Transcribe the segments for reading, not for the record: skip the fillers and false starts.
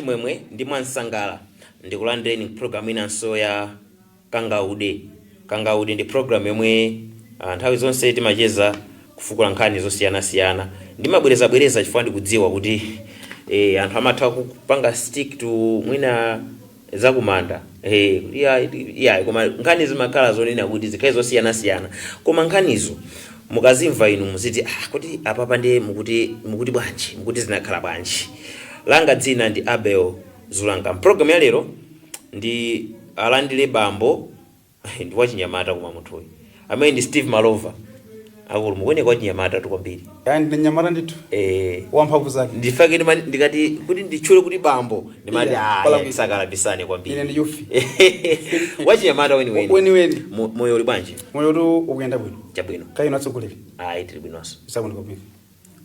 Mwachimwemwe ndi mwansangala ndikulandireni programu inanso ya Kangaude. Kangaude ndi programu yomwe nthawi zonse timacheza kufukula nkhani zosiyanasiyana. Ndimabwerezabwereza chifukwa ndikudziwa kuti anthu amatha kupanga stick to mwina zakumanda, iya, koma nkhani zimakhala zonena kuti zikhale zosiyanasiyana, koma nkhanizo mukazimva inu muziti, "Ah, kuti apapa ndiye mukuti bwanji? Mukuti zinakhala bwanji?" Langa dzina ndi Abel Zulanga. Mpulogalamu ya lero ndi alandire bambo ndi wachinyamata, koma munthuyu amene ndi Steve Malova. Akulu, mukuoneka wachinyamata tu kwambiri. Yani ndi nyamata ndithu, wamphamvu zake. Ndifake ndikati kuti nditchule kuti bambo, ndimati Yeah, ah, palabwino. sakalabisane kwambiri. Ine ndi yufi. Wachinyamata weniweni. Weniweni. Moyo uli bwanji? Moyo tu ukuyenda bwino. Chabwino. Kaya atsogoleri? Ayi, tili bwinonso. Zabwino kwambiri.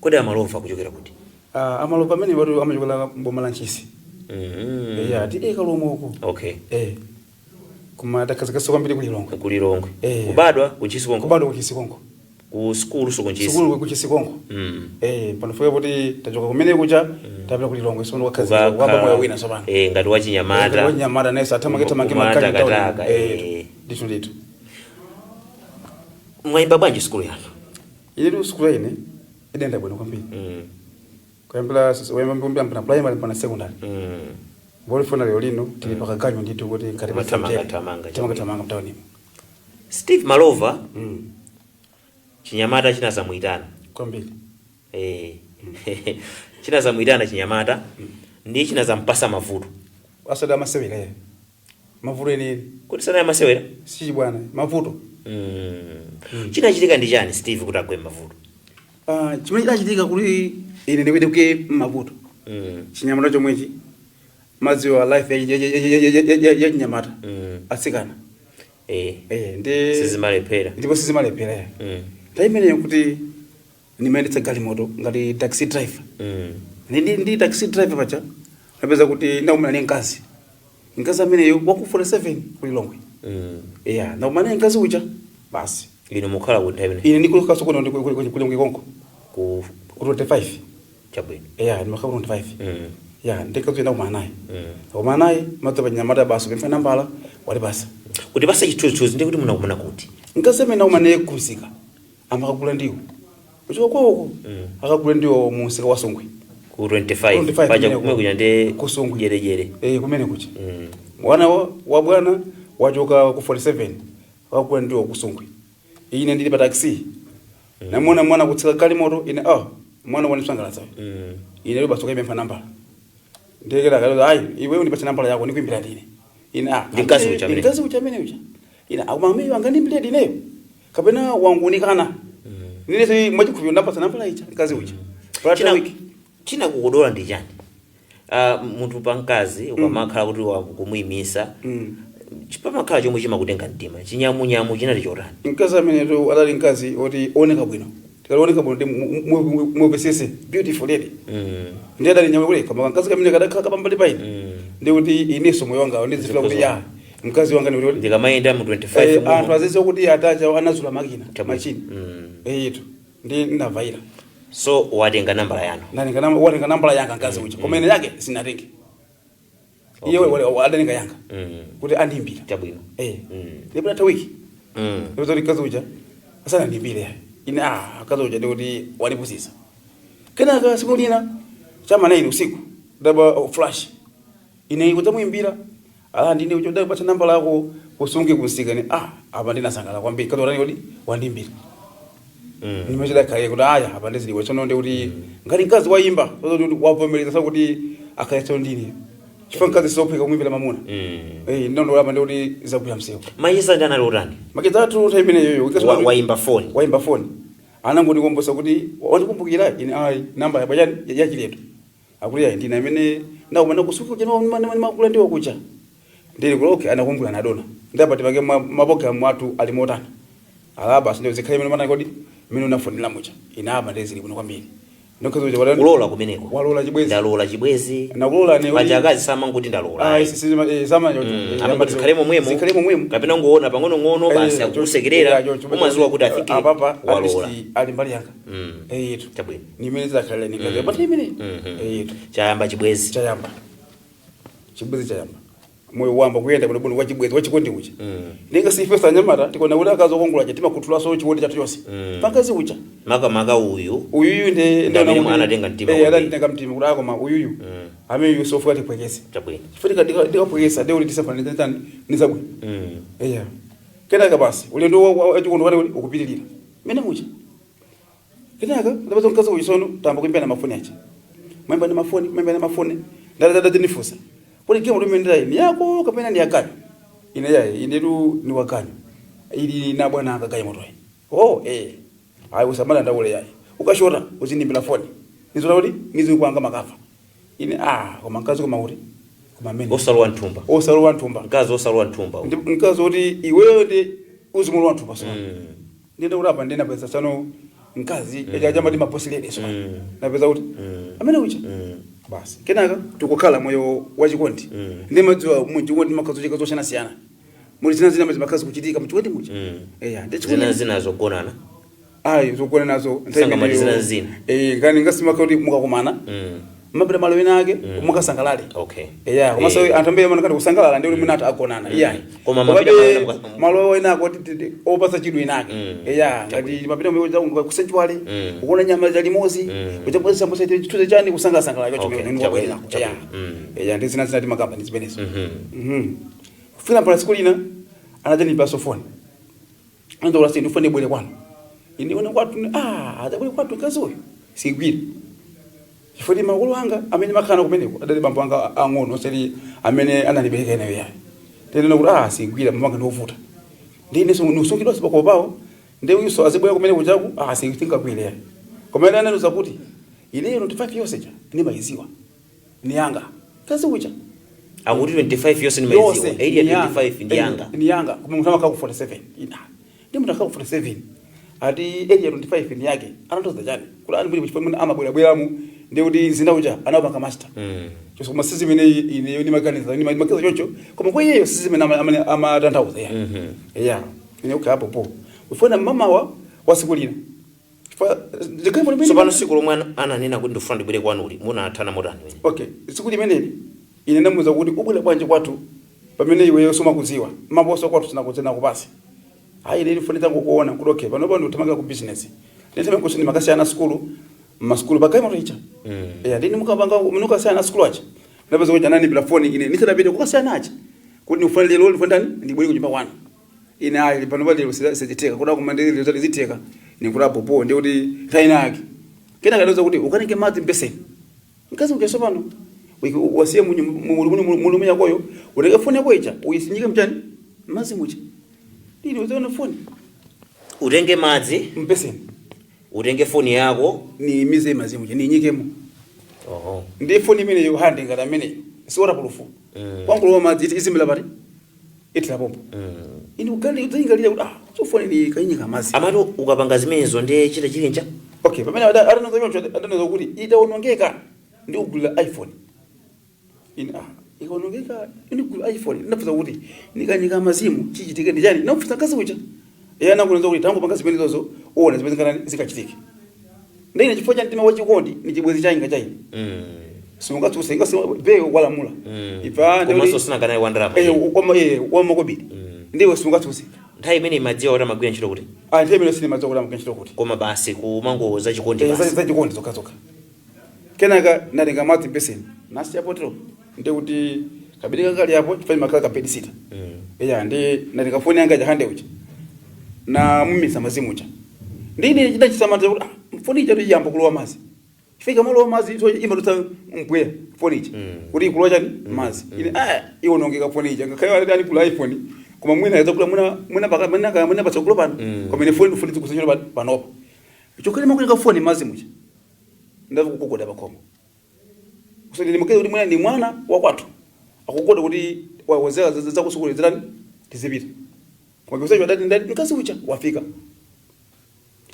Kodi Amalova kuchokera kuti? Ah, Amalova amene watu amachokera mboma la Ntchisi. Ya, ti Kalomo uko. Koma takhazikitsa kwambiri kuLilongwe. KuLilongwe. Eh. Kubadwa kuNtchisi konko? Kubadwa kuNtchisi konko. Ku sukulu so kuNtchisi? Sukulu kuNtchisi konko. Panofika kuti tachoka kumene kucha, tapita kuLilongwe, sono kukhazikika kuyamba moyo wina sopano. Ngati wachinyamata. Wachinyamata nesa athamange thamange. Kumatakataka, Makanyi. Ndithu ndithu. Mwayimba bwanji sukulu yanu? Inetu sukulu ine idayenda bwino kwambiri. Kuyambira kuyambira primary mpaka secondary. Bolifuna lero lino tili pakaganyo ndithu kuti ngati Kumathamanga, thamanga. Thamanga thamanga mtaunimo. Steve Malova, chinyamata chinazamuyitana. Kwambiri. Chinazamuyitana chinyamata ndi chinazampasa mavuto. Asati amasewera ye, mavuto enieni. Kuti sana amasewera? Sichibwana, mavuto. Chinachitika ndi chani, Steve, kuti agwe mavuto? Ah, chimene chidachitika kuti ine ndikuite mavuto, chinyamata chomwechi, madziwa life ya chinyamata, atsikana. Ndi Sizimalephera. Ndipo sizimalephera ya. Nthawi imeneyo kuti ndimayendetsa galimoto ngati taxi driver. Ndi taxi driver pacha napeza kuti ndakumana ndi mkazi, mkazi ameneyo waku 47 kuLilongwe. Yeah, ndakumana ndi mkazi uja basi. Inu mukhala kuti nthawi imeneyo? Ine ndikukhaso kuno kuLilongwe konko. Ku Ku 25. Chabwino. Yeah, ndimakhala ku 25. Yeah, ndikazi ndakumana naye. Ndakumana naye, madzi chinyamata basi, pempha nambala, walipasa. Kuti pasa chithunzithunzi, ndi kuti munakumana kuti? Mkazi amene ndakumana naye kumsika, amakagula ndiwo kuchoka kwawoko, akagula ndiwo mu msika wa Songwe. Ku 25? 25. Paja kumene kumwe kuja ndi ku Songwe. Jerejere. Kumene kucha. Mwana wa bwana wachoka ku 47, akagula ndiwo ku Songwe. Ine ndili pa taxi, namuona mwana kutsika galimoto. Ine, oh, mwana wanisangalatsa. Ine basi kaipempha nambala. Ndekera kale, ayi, iwe undipatse nambala yako, ndikuimbira ndine. Ine, ah, Ndi mkazi uja amene? Ndi mkazi uja amene uja. Ine, akuma amene angandiimbire ndineyo kapena wangunikana? Nine si mwachikhulupiriro ndapatsa nambala ija mkazi uja. Patha wiki. China kukudola ndi chani? Munthu pa mkazi ukamakhala kuti kumuyimisa, pamakhala chomwe chimakutenga mtima, chinyamunyamu chinali chotani? Mkazi amenetu adali mkazi oti oneka bwino. Tikati bwino ndi mupesese, beautiful lady. Ndi adali nyama kule, kama mkazi kamene kadakhala kapambali paine, ndi kuti inenso moyo wanga ndizifika kuti ya, mkazi wanga ndi kuti Ndikamayenda mu 25 anthu muno. azidziwa kuti atacha anazula makina. Chabwino. Machini. Eyitu ndi ndavaira. So watenga nambala yanu? Watenga nambala yanga mkazi uja, koma ine yake sinatenge. Iye adatenga yanga kuti andiimbira. Chabwino. Ndipo atha wiki, ndipo kuti mkazi uja asanandiimbire. Ine, ah, mkazi uja ndikuti wandipusisa. Kenaka siku lina chama 9 usiku ndaba, oh, flash, ine kudzamuimbira, ah, ndine uja ndapatsa nambala yako kusunge kusika. Ine, ah, apa ndinasangala kwambiri kazi watani kuti wandiimbira. Nimachita kale kuti aya, apa ndiziliwe tsono, ndi kuti ngati mkazi wayimba kuti wavomereza sa kuti akhale ndine, chifukwa mkazi sophweka kumuimbira mamuna. Ndinondola apa ndi kuti zagwira msewu. Mayesa ndi anali otani? Makeza athu nthawi imeneyoyo Waimba foni? Waimba foni, anangondikombosa kuti wandikumbukira. Ine, ayi, namba yabwa yachileto. Akuti, ayi, ndine amene ndakumana kusuka kuja, ndimakula ndiwo kuja. Ndili kuti okay, anakumbukira nadona. Ndapa tipange mapologalamu athu ali motani? Ala, basi, ndio zikhale imene matani kodi imene unafunira muja. Ine apa ndizili bwino kwambiri. Ndokhaza uja Kulola kumeneko? Walola chibwezi. Ndalola chibwezi. Nakulola ne. Paja akazi samanguti ndalola. Ah, sama. Amangoti zikhale momwemo. Zikhale momwemo. Kapena ngoona pang'onong'ono basi, akukusekerera, umaziwa kuti afike apapa at walola. least ali mbali yanga. Eyitu. Chabwino. Nimene zidakhalira nikazi but imene, eyitu. Chayamba chibwezi. Chayamba. Chibwezi chayamba, moyo wamba kuyenda bwinobwino, wachibwezi, wachikondi ucha. Ninga sife anyamata tikona kuti akazi okongola timakhuthulaso chikondi chathu chonse pakazi ucha. Makamaka uyu. Uyuyu ndi Ndi amene anatenga mtima kwambiri. Anatenga mtima kuti akoma uyuyu amene uyu sofuka tipwekese. Chifukwa ndikapwekesa ndi kuti tisafanane nizabwino. Eya, kenaka basi ulendo wachikondi wale ukupitirira mene mucha. Kenaka ndapeza mkazi uyu sono tamba kuimbana mafoni acha, mwemba ndi mafoni, mwemba ndi mafoni. Ndadadinifusa kuti gemu limendera ni yako kapena ni yakanyo? Ine yayi, inetu ni wakanyo, ili na bwana anga gayi motoyi. Oh, ayi, usamala ndawule yayi, ukashota uzindimbira foni nizola kuti nizikwanga makafa. Ine ah, koma mkazi koma kuti koma amene Osalowa nthumba. Osalowa nthumba. Mkazi osalowa nthumba uyu. Mkazi kuti iweyo ndi uzimulowa nthumba so ndine kuti apa ndinapeza tsano mkazi echachamati maposilede so napeza kuti amene ucha. Basi, kenaka tikukhala moyo wachikondi. Ndimadziwa muchikondi makhazi ochika zosiyanasiyana, muli zina zina zimakhazi kuchitika muchikondi mucha. Eya, ndi Zina zina zogonana. Ayi, zogona nazo nthawi Sangamati imeneyo. zina zina. Kani ngasimakha kuti mukakumana mapita malo ena ake mukasangalale. Eya, komanso anthu ambiri amaona ngati kusangalala ndi kuti mwina athu agonana, iyayi. Koma Komabe mapita malo ena malo ena ako opatsa chidwi inake. Eya, ngati mapita ku sanctuary kuona nyama za limodzi, kuchabweza sambusa, chithunzi chani, kusangasangalala chocho mene wabwerera. Eya. Eya, ndi zina zina timakamba ndi zimenezo. Kufika mpaka siku lina anadzandipaso foni, anatola sindi foni, bwere kwanu. Ine ona kwathu, ah, adzabwere kwathu mkazi uyu sigwira, chifukwa makolo anga amene makhala kumeneko adali bambo anga ang'ono, osati amene anandibereka ineyo yayi. Tenena kuti ah, sigwira, bambo anga ndiovuta, ndi inenso niusungidwa sipakolo pawo, ndi uyuso azibwera kumene kuchaku, ah, singagwire yayi. Koma ine anandiuza kuti ineyo 25 yonse cha ndimayiziwa ni yanga kazi ucha. Akuti 25 yonse Yonse. ndimayiziwa, area Ni yanga. 25 ndi yanga. Ni yanga, koma munthu amakhala ku 47 ina ndi munthu akhala ku 47 ati area 25 ndi yake, anatoza chani kuti ani bwino chifukwa mwina amabwerabweramu ndi kuti mzinda uja anawapanga master. Chonso koma si zimene ineyo ndimaganiza, ndimaganiza choncho, koma kwa iyeyo si zimene amatanthauza ya. Ya, ine okay, apo po ufuna mamawa wa siku lina chifukwa ndikhale limene So pano siku lomwe ananena kuti ndifuna ndibwere kwanuli, munathana motani wene? Okay, tsiku limeneli ine ndamuwuza kuti ubwera bwanji kwathu pamene iweyo sumakudziwa maposo kwathu, sinakudzena kupasi? Hayi, ine ndifuna tangokuona kuti okay, pano pano ndikuthamanga ku business, ndithamanga kuti ndimakasiyana sukulu, masukulu pakaima icha. Eya, ndini mukapanga munukasiyana sukulu acha, ndapeza kuti anandiimbira foni ine ndisadapite kukasiyana acha kuti ndifuna lero ndifuna ndani ndibwere kunyumba kwanu. Ine ayi, pano pa lero sizitheka kuda, koma ndi lero zitheka nikuti apopo ndi kuti nthawi inake. Kenaka ndauza kuti ukanenge madzi mbeseni, mkazi ukeso pano wasiye mulumu yakoyo, utenge foni yako ija uyisinyike mchani madzi mucha ili uziona foni. Utenge madzi mbeseni. Utenge foni yako. Niimize madzi mucha, niyinyikemo. Ndi foni imeneyo handi ngati ameneyo si waterproof. Kwankulowa madzi izimira pati itira pompo. Ine ugali udzaingalira kuti ah, so foni ni kayinyika madzi. Amati ukapanga zimenezo ndiye chita chilinja. Okay, pamene atanoza choncho, atanoza kuti itaonongeka ndi kugulira iPhone. Ine ah, ikaonongeka ndigula iPhone. Ndafuza kuti nikanyika mazimu chichitike ndi chani? Nafuza mkazi uja, iye anakunenza kuti tangopanga zimene zozo, uona zimene zingatani zikachitike. Ndine chifukwa cha mtima wachikondi ni chibwezi chainga chaine sungatsuse ngasi beyo walamula ipa. Komanso sinakanali wa ndalama. Wamakobiri ndiwe sungatsuse. Nthawi imene imadziwa kuti amagwira ntchito kuti? Ah, nthawi imene sinimadziwa kuti amagwira ntchito kuti. Koma basi kumango za chikondi. Basi. Za chikondi zokha zokha. Kenaka natenga madzi mbeseni, nasiya potero, ndi kuti kabiri kakali apo chifukwa makhala kapedi sita. Eya, ndi natenga foni yanga jahande uja na mumisa mazimu uja, ndi ine chidachisamata kuti ah, foni ija iyamba kulowa mazi, chifukwa malowa mazi so imatutsa mpweya foni ija kuti ikulowa chani mazi. Ine ah, iwonongeka foni ija, ngakhale ali ani kula iPhone, koma mwina yazakula mwina mwina paka mwina kaya mwina patsogolo pano. Koma ine foni zikusenjera panopa chokale makutenga foni mazi muja, ndamva kugogoda pakhomo. Kusati ndimukeze kuti mwina ni mwana wakwathu akugogoda kuti wawezera zakusukulu zirani tizipita, koma kusecho adati ndati mkazi uja wafika.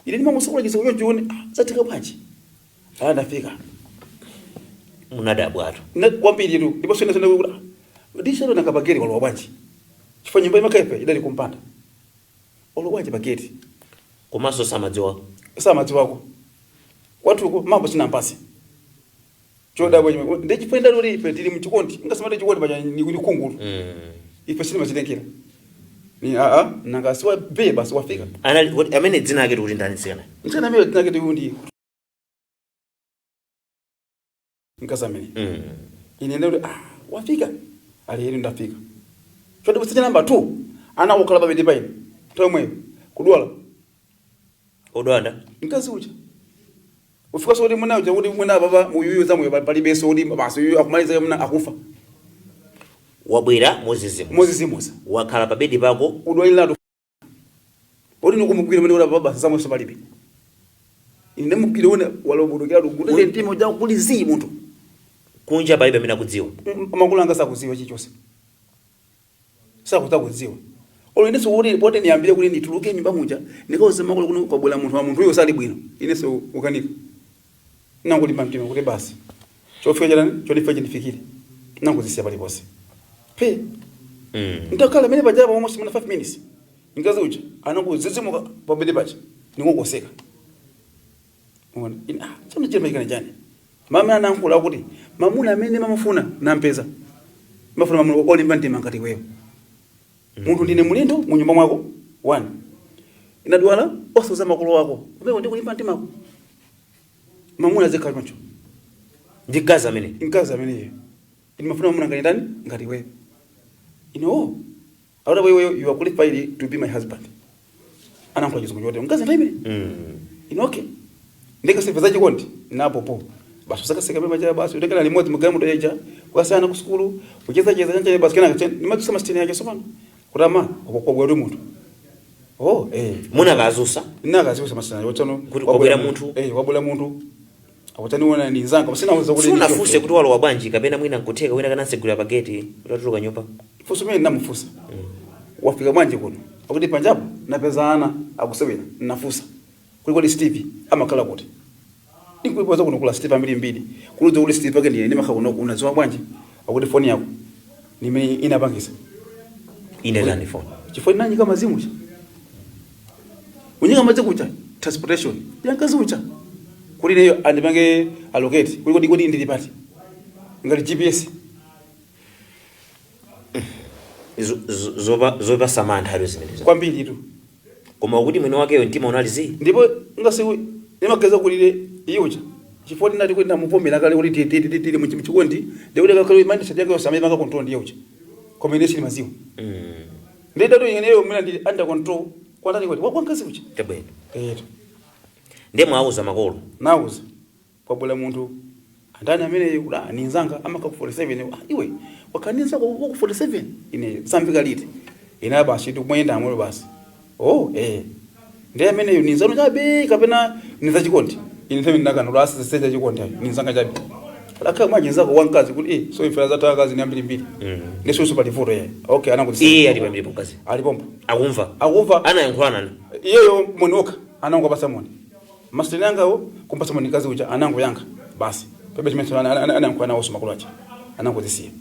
Ine ndimamusukula chiseko choncho chione, ah, zatheka bwanji? Ala, ndafika. Munadabwatu. Kwambiri tu, ndipo sene sene kuti ah, ndisero nakapageti walowa bwanji? Chifukwa nyumba imakaipa idali kumpanda, walowa bwanji pageti? Komanso samadziwa. Samadziwako kwathuko, mambo sinampasi. Chodabwa chimwe ndi chifukwa kuti ife tili mchikondi, ngasamati chikondi pacha ni kungulu. Ife sitimachitengera ni aa nanga siwa be basi wafika. Anali kuti amene dzina ake tikuti ndani tsikana? Mtsikana amene tinake tikundi mkazi amene ine ndikuti ah wafika ali ine ndafika. Chodabwa cha namba 2 ana kukhala pabedi paine nthawi imweyo kudwala. Odwala? Mkazi uja ufika so kuti mwina uja kuti mwina baba muyuyu zamoyo palibenso kuti basi uyu akumaliza mwina akufa. Wabwera mozizimusa. Mozizimusa. Wakhala pa bedi pako. Udwaliratu oti nikumugwira mene kuti baba basi zamoyo palibe. Ine ndimugwira une walobudukira kuti mtima uja kuli zii munthu. Kunja palibe amene akudziwa. Makulu anga sakudziwa chilichonse, sakudziwa. Olo inenso kuti pote niyambire kuti ndituluke nyumba muja ndikauze makulu kuno kwabwera munthu wa munthu uyo sali bwino, inenso ukanika. Nangolimba mtima kuti basi chofika chani chonifika chindifikire, nangozisiya paliponse pe. Ntakhala mene pajapo almost muna 5 minutes, mkazi uja anangozizimuka pabedi paja ndingongoseka. Ona ine ah chama chimbayikana chani mama anayankhula kuti mamuna amene mamafuna nampeza, mafuna mamuna olimba mtima ngati iweyo. Munthu ndine mulendo mu nyumba mwako one inadwala osauza makolo wako kumene ndi kulimba mtimako mamuna azikhala choncho. Ndi mkazi amene mkazi ameneyo ine mafuna mamuna ngati ndani ngati iweyo. Ine oh akuti wewe you are qualified to be my husband. Anayankhula chizungu chote mkazi nthawi imene. Ine okay ndikasifa za chikondi napopo basi usakaseka pema cha basi utekana limodzi mugamu toyeja kukasiyana ku sukulu kucheza cheza chancha basi kenaka chen nimatusa masitini yake sopano kuti ama kwabwera munthu oh eh. Munakazusa? Nakaziusa masitini yake tsono. Kuti kwabwera munthu. Eh, kwabwera munthu akutaniona ni nzanga sina uza kuti Sunafunse kuti walowa bwanji kapena mwina nkutheka wina kanasegulira pa gate utatuluka nyumba? Funso mene namufunsa wafika bwanji kuno akuti panjapo napeza ana akusewera. Nafusa kuli kodi Steve amakhala kuti ndikuipoza kuno kula Steve ambiri mbiri kuludza kuti Steve ake ndiye ndimakhala kuno unadziwa bwanji akuti foni yako nimene inapangisa. Ine tani phone? Chifukwa inanyika mazimu cha unyika madzi kucha transportation yankazi ucha kuti ineyo andipange allocate kuli kodi kodi ndili pati ngati GPS. Zopasa mantha alo zimenezo. Kwambiri tu. Koma kuti mwini wakeyo mtima unali zii. Ndipo ngasi nimageza kulire iye ucha chifukwa ndinati kuti ndamuvomera kale kuti tili mchikondi ndikuti kakale mindset yake yonse amene manga control ndiye ucha koma ine sili maziwa. Ndidatu ineyo mwina ndili under control kwandani kuti wakwankazi ucha. Chabwino. Eh. Ndiye mwauza makolo? Nauza kwabwera munthu andani amene kuti ah, ni nzanga amaka ku 47. Ah, iwe wakaniza ku 47 ine sambika liti ine basi tikumuyenda amwe basi oh eh ndiye amene ni nzanu chabe kapena ni zachikondi ine nthawi ndakana kuti asese chikondi ayo ni nzanga chabe akha mwaje nzako wankazi kuti eh so ife zataka kazi ni ambiri mbiri ndiso pali vuto ye okay anakuti Iye ali pamene mkazi? Alipompo. Akumva? Akumva. Anayankhulana? Iyeyo moni okha anango apasa moni masiteni angawo kumpasa moni kazi uja anango yanga basi pebe chimene anayankhula nawo makulu aja anangozisiya.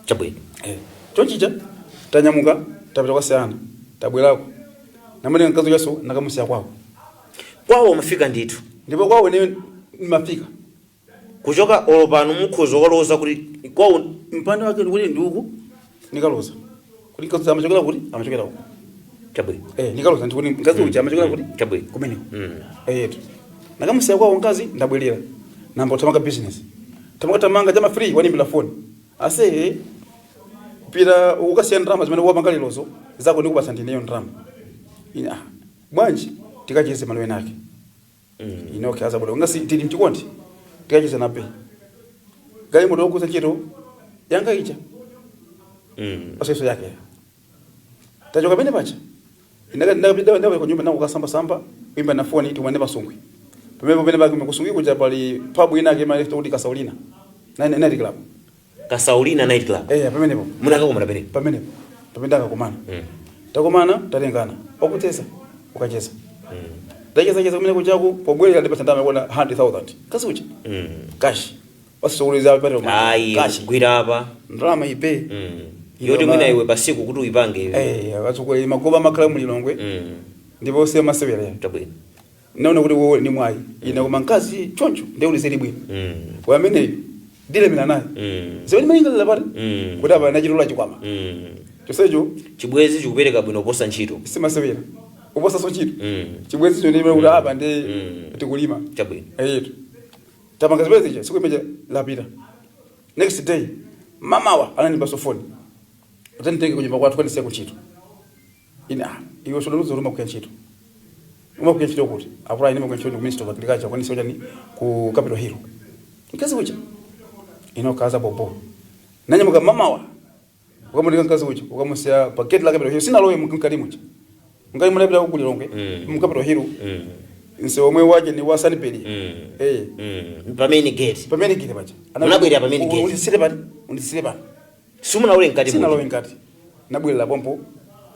Chabwino. Eh chonchicha tanyamuka tapita kwa Siyana tabwerako namene mkazi ujaso nakamusiya kwawo. Kwawo umafika ndithu? Ndipo kwawo ine nimafika. Kuchoka olo pano mukhoza ukaloza kuti kwawo? Mpando wake ndikuti ndiuku nikaloza kuti mkazi amachokera kuti amachokera uku. Chabwino. Eh, nikaloza ndikuti mkazi uja amachokera kuti Chabwino. kumeneko. Eh, nakamusiya kwawo mkazi ndabwerera namba kutamanga business tamanga tamanga chama free wanimbira phone ase pita ukasiya ndrama zimene wapanga lerozo zako ndikupatsa ndineyo ndrama ine ah bwanji tikacheze malo enake. Ine okay azabwera ngasi tili mchikondi tikacheze nape galimoto yokuza ntchito yanga ija pasaiso yake tachoka pene pacha ndakapita ku nyumba nangu kasamba samba kuimba na foni tikumane pasungwi pamene pamene pake kusungwi kuja pali pub ina yake imene kuti Kasaulina na night club. Kasaulina night club? Eh, pamenepo. Munakakumana pene? Pamenepo pamene ndakakumana. Takumana tatengana okuteza ukacheza tacheza kumene kuchaku pobwerera ndipatsa ndalama kuona 100,000 kasi ucha cash wasikuliza pale. Ayi. Cash. Gwira apa. Ndalama ipe. Yoti mwina iwe pasiku kuti uyipange iwe. Eh, akatsogolera magoba amakhala mulilongwe. Ndipo siya masewera. Chabwino. Naona kuti wewe ni mwayi, ine koma mkazi choncho ndiye uliseri bwino. Kwa ameneyo ndilemera naye. Zimene malingalira pati kuti apa nachitola chikwama chonsecho. Chibwezi chikupereka bwino kuposa ntchito. Simasewera, kuposa so ntchito. Chibwezi cho ndimene kuti apa ndi tikulima. Chabwino. Eyetu, tapanga zimene zija, siku imeja lapita. Next day mamawa anandimbaso foni, udzanditenge kunyumba kwathu kandisiya kuntchito. Ine, ah, iwe sodaluza kuti umakuya ntchito, umakuya ntchito kuti akula? Ine makuya ntchito ku Ministry of Agriculture, kwanisa chani, ku Capitol Hill. Mkazi uja ino kaza bobo, nanyamuka mamawa, ukamutenga mkazi uja, ukamusiya pa gate la Capitol Hill. Sinalowe mkati muja, mkati munapita ku Lilongwe. Mu Capitol Hill, nse omwe waje ni wa Sunbury. Eh. Pamene gate. Pamene gate paja. Munabwerera pamene gate. Undisire pati, undisire pano. Simunalowe mkati Sinalowe muja. mkati, nabwerera pompo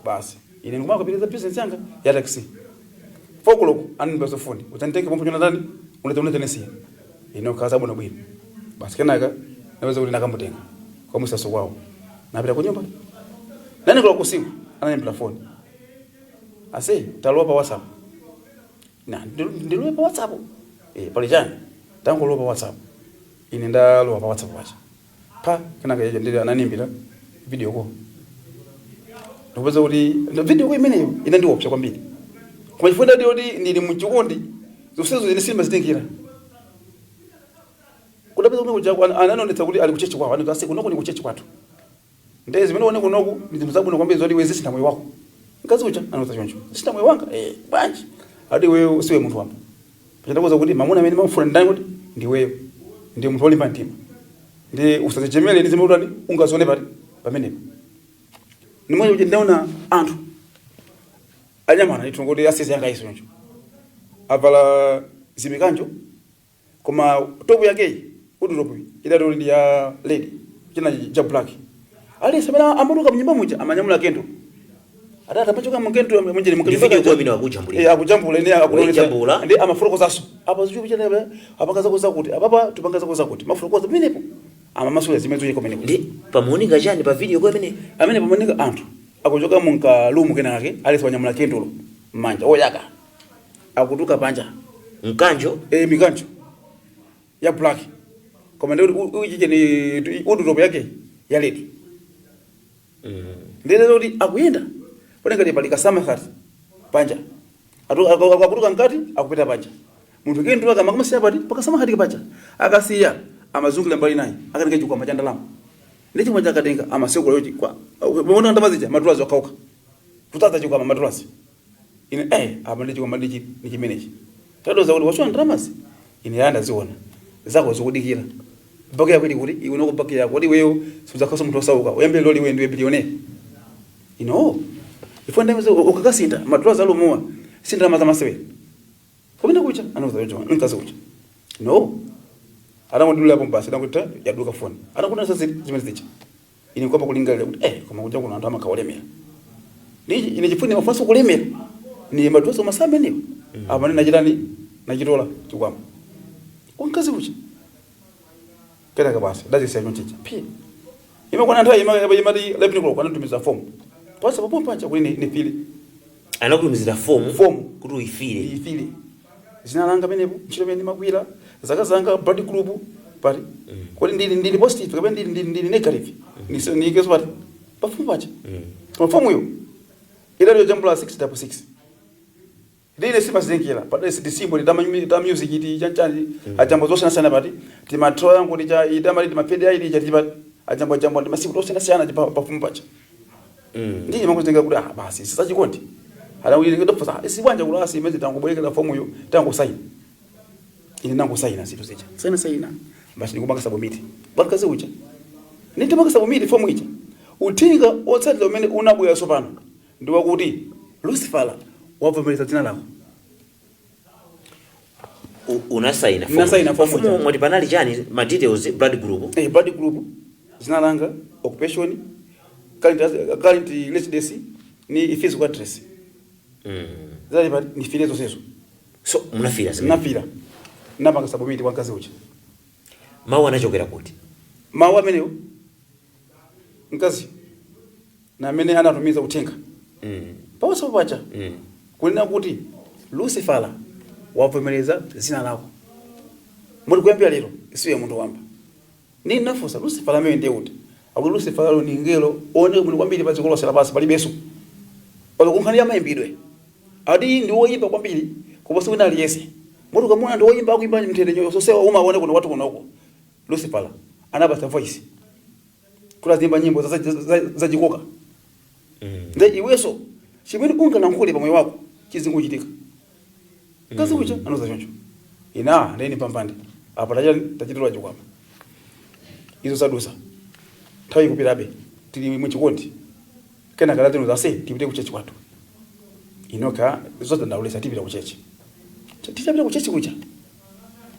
basi. Ine ndikumaka business yanga ya taxi. 4 o'clock anandimbaso foni, udzanditenge pompo chonatani, unete nesiya. Ine kaza bwino bwino basi. Kenaka napeza kuti nakamutenga kwa musaso kwawo, napita ku nyumba. 9 o'clock usiku anandimbira foni, ase talowa pa WhatsApp. Na ndilowe pa WhatsApp, eh, pali chani? Tangolowa pa WhatsApp. Ine ndalowa pa WhatsApp pacha pa, kenaka yeje ndili ananimbira video call. Ndikupeza kuti video call imeneyo inandiopsa kwambiri, koma chifukwa ndati kuti ndili mchikondi, zonsezo ine simazitengera. Kudapeza kuti kuja ananonetsa kuti ali kuchechi kwawo. Anati, ase, kunoko ni kuchechi kwathu, ndiye zimene uone kunoku ndi zinthu zabwino kwambiri zoti iwe zisintha moyo wako. Mkazi uja anauza choncho, sintha moyo wanga? Eh, bwanji? Ati iweyo siwe munthu wamba. Pachandakuza kuti mamuna amene mamufuna ndani? Kuti ndiweyo, ndi munthu wolimba mtima, ndi usazichemere ndi zimene utani ungazione pati pamenepo. Nimwe kuti ndaona anthu anyamana ndithu kuti asezi yanga iso choncho, avala zimikanjo, koma top yakeyi kuti top idati kuti ndi ya red, china cha black. Aliyense amene amatuka mnyumba muja amanyamula candle, atati amachoka mukendo munjeni. Ndi video kwa amene akujambulira. Eh, akujambula. Ine akuonetsa. Wejambula. Ndi amafotokozaso apa zichupi chana, apanga zako zakuti, apapa tupanga zako zakuti, mafotokoza pamenepo, amamasula zimene zocheka pamenepo. Ndi pamuoneka chani pa video kwa amene? Amene pamaoneka anthu akuchoka munkalumu kenake, aliyense wanyamula kendulo m'manja oyaka, akutuka panja. Mkanjo. Eh, mikanjo ya black, koma ndi uchiche ni udu top yake ya red. Ndene kuti akuyenda pone ngati pali kasama khati panja. Akutuka mkati, akupita panja. Munthu kendu akamakasiya pati pakasama khati paja, akasiya amazungulira mbali naye, akatenga chikwama cha ndalama. Ndi chikwama chakatenga amasekula yochi kwa maona ndalama zija, madulazi okauka kutadza chikwama madulazi. Ine, eh, apa ndi chikwama ndichi ndi chimenechi tadoza kuti wasowa ndalamazi. Ine yanda ziona zako zikudikira baki yako ili kuti iwe noko baki yako kuti iweyo sudzakhaso munthu osauka, uyambe loli iwe ndiwe billionaire. Ine, oh, ifo ndalama ukakasinta madulazi alomowa si ndalama zamasewera kumene kucha anauza yocho nkazi kucha no anangondulirapo basi, anakuti yaduka foni, anakuti sasa zimene zicha. Ine kwapa kulingalira kuti, eh, koma kuja kuno anthu amakhaolemera ndi ine chifuni mafunso kulemera ni madulazi masaa amenewo apa ndi nachitani, nachitola chikwama kwa mkazi kucha. Kenaka basi ndazisiya chonchicha phi. Imakwana nthawi imati 11 o'clock, anatumiza fomu pasa papo pacha kuti nifile. Anakutumizira fomu? Fomu. Kuti uyifile. Ndiyifile, zina langa penepo, ntchito imene ndimagwira, zaka zanga, blood group pati, kodi ndili positive kapena ndili negative, niyikeso pati pafomu pacha. Koma fomuyo idali yojambula 6 double 6. Ndine simazengera padali ndisimbo ta music iti chanchani, ajambo zosiyanasiyana pati timatroya yangu ticha itamali timapedi aili chati pati ajambo ajambo ndi masiku osiyanasiyana pafomu pacha. Ndiye makuzenga kuti, ah, basi sisachikondi anakuti si bwanja kulasi imene tangobwerekera fomuyo, tangosaina. Ine nangosaina zinthu zija, saina saina basi, ndikupanga submit bwakazi uja. Nditapanga submit fomu ija, uthenga otsatira umene unabwera tsopano ndi wakuti Lucifer wavomereza dzina lako. Unasaina fomu. Nasaina fomu Fomu ija. mwati panali chani, ma details, blood group? Eh, blood group, dzina langa, occupation, current residence ni physical address. Zali pa nifile zonsezo. So munafira zimene? Nafira, napanga submit kwa mkazi uja. Mawu anachokera kuti? Mawu amenewo mkazi na amene anatumiza uthenga pa WhatsApp pacha kunena kuti Lucifer Wavomereza zina lako, muli kuyambira lero siwe munthu wamba. Ndi nafunsa, Lucifer amene ndiye kuti? Akuti Lucifer alo ni ngelo oneka bwino kwambiri pa dziko lonse lapansi, palibenso pali kunkhani ya mayimbidwe. Ati ndi woyimba kwambiri kuposa wina aliyense. Moti ukamuona ndi woyimba, akuimba mthendenyo sosewa, umaone kuno kwathu kunoko. Lucifer anapasa voice kuti azimba nyimbo zachikoka. Nde iwenso chimene ungalankhule pamoyo wako chizingochitika. Kazi kucha anoza choncho, ina ndeni pambande apa tachitolwa chikwama. Izo zadusa, nthawi ikupitabe, tili muchikondi. Kenaka latino ase tipite ku church kwathu. Inoka zodandaulisa, tipita ku church. Tichapita ku church kucha,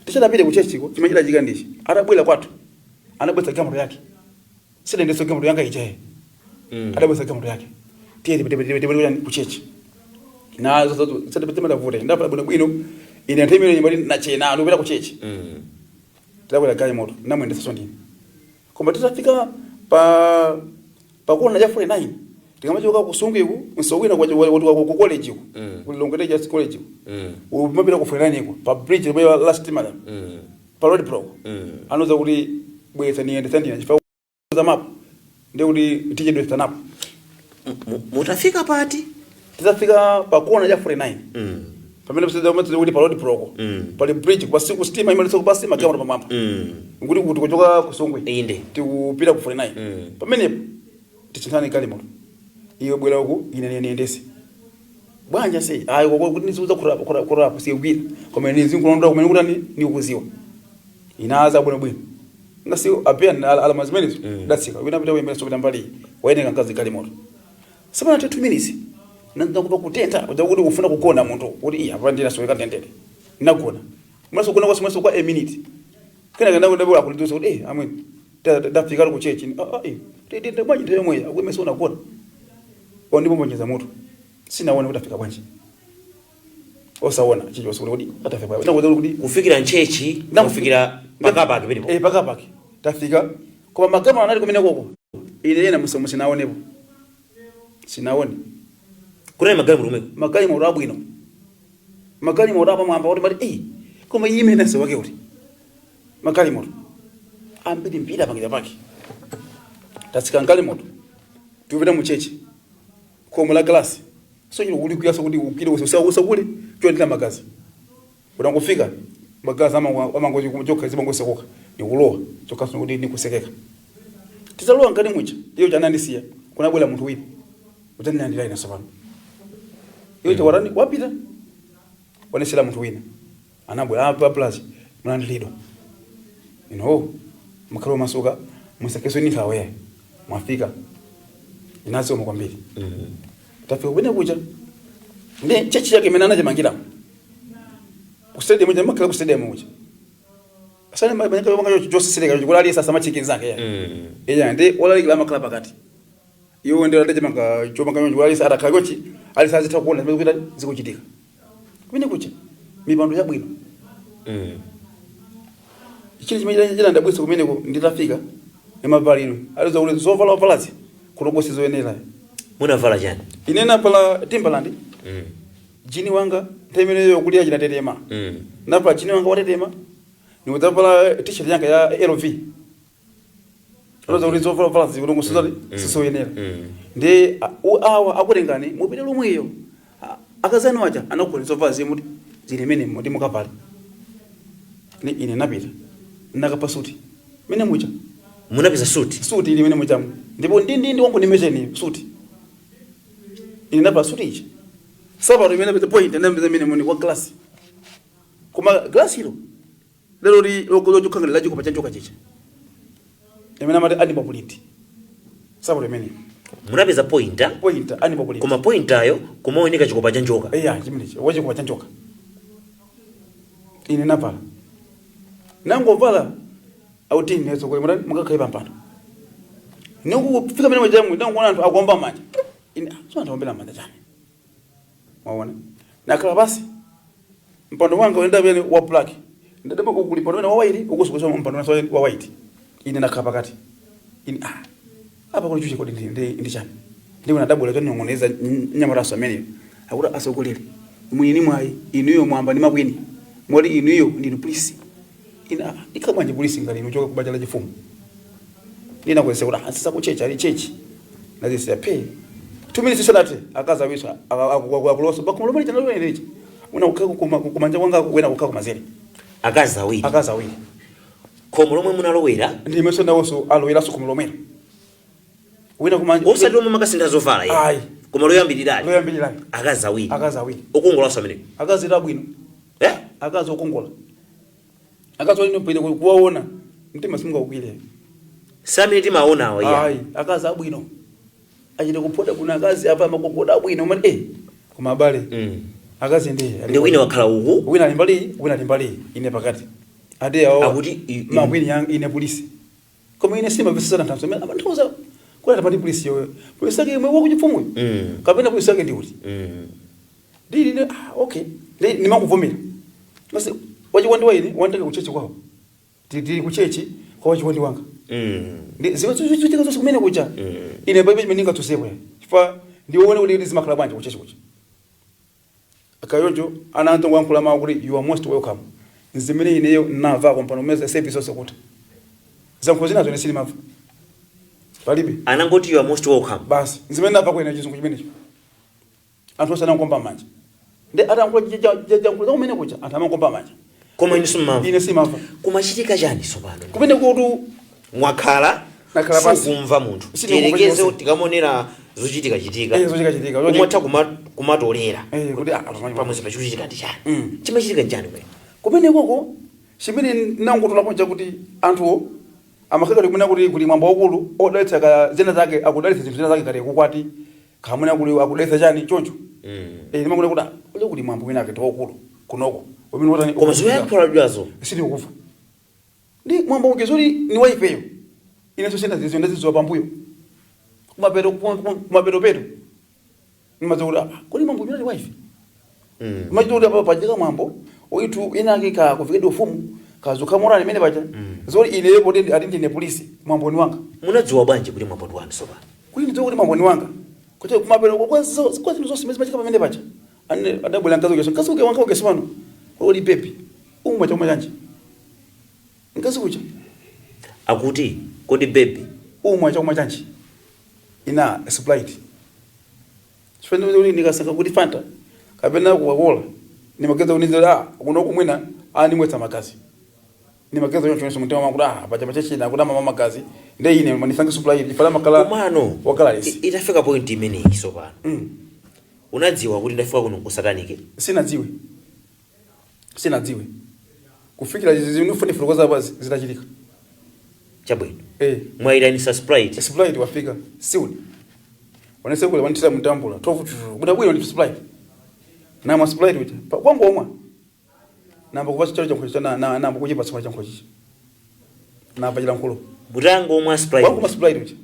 tichadapite ku church ko, chimene chidachitika ndichi: atabwera kwathu anabwetsa galimoto yake. Sidendeso galimoto yanga ichaye. Adabwetsa galimoto yake, tiye tipite ku church. Nazo timadavute, ndapita bwino bwino ine. Nthawi imene nyumba nachena, ndikupita ku church. Tidakwera galimoto, namwendesaso ndine. Koma titafika pa pakona cha 49, tikamachoka ku Sungwiku, msowina ku college ku ku Lilongwe Teachers College ku, umapita ku 49 ku, pa bridge limwe last time pa road block, anoza kuti bweza niyendesa ndina chifukwa za mapu, ndi kuti tichedwesa napo. Mutafika pati? Titafika pa kona cha 49, pamene pamene kuti pa road block, pali bridge kupasi, ku sitima imalisa kupasi, magalimoto pamwamba, nkuti kuti kuchoka ku Sungwe tikupita ku 49. Pamenepo tichinthane galimoto, iwe bwera uku, ine niyendese. Bwanja sei? Ayi, kuti niziuza kurapo siyigwira, koma ine zinkulondola kumene kuti nikuziwa. Inaza bwino bwino ngasi apia alama zimenezo. Datsika, wina pita wembera sopita mbali, wayeneka nkazi galimoto. Sapana 2 minutes nandakupa kutentha kuja kuti ufuna kugona munthu, kuti iya, apa ndina soka tendere. Nagona mwaso kuna kwa mwaso kwa a minute. Kana kana ndabula kulidusa kuti amwe ndafika ku church. Ah ah, eh bwanji nthawi yomwe akwemesa unagona o, ndipo mbonyeza mutu sinaone kuti afika bwanji, osaona chicho kuti atafika bwanji. Ndakuza kuti kufikira m'church, kufikira pakapaki penipo. Eh, pakapaki tafika, koma magama anali kumene koko ine ena musomo sinaonepo, sinaone. Kunali magalimoto kumeko? Magalimoto abwino, magalimoto apamwamba, kuti mati koma iyi imene wake kuti magalimoto ambiri mbiri apangira pake. Tatsika galimoto, tikupita mu church, khomo la glasi so chino kuti kuyaso kuti ukire usakule choendera magazi. Unangofika magazi amangozi chokha zimangosekuka, nikulowa chokhaso kuti nikusekeka. Titalowa mkati mucha, iyo chanandisiya, kunabwera munthu wina udzandilandira ine. Sopano iyo chawarani wapita, wanesera munthu wina anabwera apa plus mulandiridwa ino, mukhale masuka, musakeso ni nkhawa, mwafika. Inazoma kwambiri. Tafika kumene kucha, ndi church yake imene anachimangira ku stadium cha makhala ku stadium kucha asane manyaka manga chosesereka kuti aliyense asamachike nzake ya. Iya, ndi olalikira amakhala pakati, iwo ndi adachimanga chomanga choncho, aliyense atakhala chochi aliyense azitha kuona zimene zikuita zikuchitika kumene kucha, mipando yabwino. Chili chimene chinandabwitsa kumeneko, nditafika imavalidwe aliza kuti zovala ovalazi kulokosi zoyenera. Munavala chani? Ine navala Timberland, jean wanga nthawi imeneyo kulira chinatetema. Navala jean wanga watetema, nikudzavala t-shirt yanga ya LV. Unoza kuti zovala vala zikulongo sizati sizoyenera. Ndi awa akutengani mupite lomweyo. Akazanu aja anakugula zovala zimuti zili imene muti mukavale. Ni ine napita nakapa suti mene mucha. Munapeza suti? Suti ili mene muchamu, ndipo ndi wangu nimecheni suti. Ine napa suti ichi, sapato imene napeza point ndapeza mene muni wa glass, koma glass ilo lero li lokukhangala lachikopa chanjoka chicha imene amati animal print, sapato imene. Munapeza pointer? Pointer, animal print. Koma pointer kumaoneka chikopa cha njoka? Iya, chimenechi wachikopa cha njoka. Ine navala, nangovala autini nezo kuti mukakhale pampando. Nikufika mene majamu, ndangoona anthu akuomba manja. Ine, so anthu aombera manja chani? Mwaona, nakhala pasi, mpando wanga uenda pene wa black, ndadaba ukuli mpando wena wa white, ukusukusa mpando wena wa white. Ine nakhala pakati. Ine, apa kuli chuchi kodi ndi chani? Ndipo nadabula chonong'oneza nyamataso ameneyo akuti asogolere. Mwini mwayi inuyo mwamba ndi makwini, moti inuyo ndinu polisi. Ina ikhala bwanji polisi ngati inu choka kubanja la chifumu? Ndinakwesa kuti asisa kuchechi ali chechi nazisiya pe 2 minutes sanati akazi awiso akuloso bakhomo lomwe lija nalomwe lija, wina kukhala kumanja kwanga, wina kukhala kumazere. Akazi awiri? Akazi awiri. Khomo lomwe munalowera? Ndimenso nawonso aloweranso khomo lomwelo, wina kumanja. Osati lomwe makasintha zovala iye? Ayi. Koma loyambirirali? Loyambirirali. Akazi awiri? Akazi awiri. Okongolanso amenewo? Akazi abwino. Eh? Akazi okongola, akazi olino pene kuwaona mtima simungaukwire. Samene timaonawo iya? Ayi, akazi abwino, achite kuphoda kuno, akazi apa makokoda abwino, umati koma abale, akazi ndi Ndi wina wakhala uku? Wina ali mbali, wina ali mbali, ine pakati. Ati awo Akuti makwini yang ine polisi, koma ine simamvesesa nthawi zimene amanthauza kuti atapati polisi yoyo, polisi yake imwe wakuchifumuyo kapena polisi yake ndi kuti ndili ne ah, okay, ndi nimakuvomera basi. Wachikondi wa ine wandika kuchechi kwawo, tili kuchechi kwa wachikondi wanga. Ndi ziwe zochitika zonse kumene kucha. Ine palibe chimene ndingatsusepo chifukwa ndione kuti zimakhala bwanji kuchechi kucha. Akayonjo ananto wankhula mawu kuti, "You are most welcome." Zimene ineyo namvako mpano umene service zonse kuti zankhulo zinazo ine sindimamva palibe. Anangoti, "You are most welcome"? Basi, zimene namva ine chizungu chimenecho, anthu onse anankomba manja, ndi atankhula jankhulo za kumene kucha, anthu amankomba manja. Koma inu simumamva? Ine simamva. Kumachitika chani tsopano? Kumene kutu Mwakhala? Nakhala pansi. Sikumva munthu? Sindikukumva. Tiyerekeze Chonse. tikamonera zochitika chitika, Zochitika chitika. umatha kumatolera kuti pamwezi pachitika ndi chani? Chimachitika nchani kumene? Kumene koko chimene nangotolapo chakuti anthuwo amakhala kumene kuti kuli mwambo wakulu odalitsa ka zina zake, akudalitsa zinthu zina zake kati kukwati kamuna kuli akudalitsa chani choncho. Ndimakuona kuti ule kuli mwambo wina ake wakulu kunoko umene wotani. Koma zoyankhula Sindikukuva ndi mwambo uke zoti ni waifeyo, inenso sina zizo, ndazidziwa pambuyo kumapeto kumapeto nimadza kuti kodi mwambo umene waife machita kuti apa pachika mwambo uitu inake ka kufikidwa ufumu kazukha morani imene pacha zoti ineyo poti ati ndine polisi, mwambo ni wanga. Munadziwa bwanji kuti mwambo ndi wanu tsopano? Kuti ndidziwe kuti mwambo ni wanga kuti kumapeto kwa zinthu zonse zimene zimachitika pamene pacha, ane adabwera mkazi ukeso, mkazi uke wanka ukeso pano uli pepi umwe chomwe chanji mkazi ucha. Akuti, "Kodi baby, umwe chakumwa chanji?" Ina Sprite, chifukwa kuti ndikasaka kuti Fanta kapena Coca-Cola nimageza kuti ah, kuno kumwina animwetsa magazi, nimageza choncho chonso mtima wangu kuti ah, pacha pachechina kuti amama magazi, nde ine manisange Sprite chifukwa makala Komano wakalalisi. Itafika point imeneyi tsopano, unadziwa kuti ndafika kuno ku satanic? Sinadziwe, sinadziwe kufikira zinifunika apa zitachitika. Chabwino. Eh. Mwayitanisa Sprite. Sprite wafika siudi wanesekule wanithira mutambula 12 buda bwino ndi Sprite, namwa Sprite uja kwangu omwa, namba kupa chalo chankhochi na namba kuchipa tsopano chankhochi namba chilankhulo. Mutango omwa Sprite? Wangu ma Sprite uja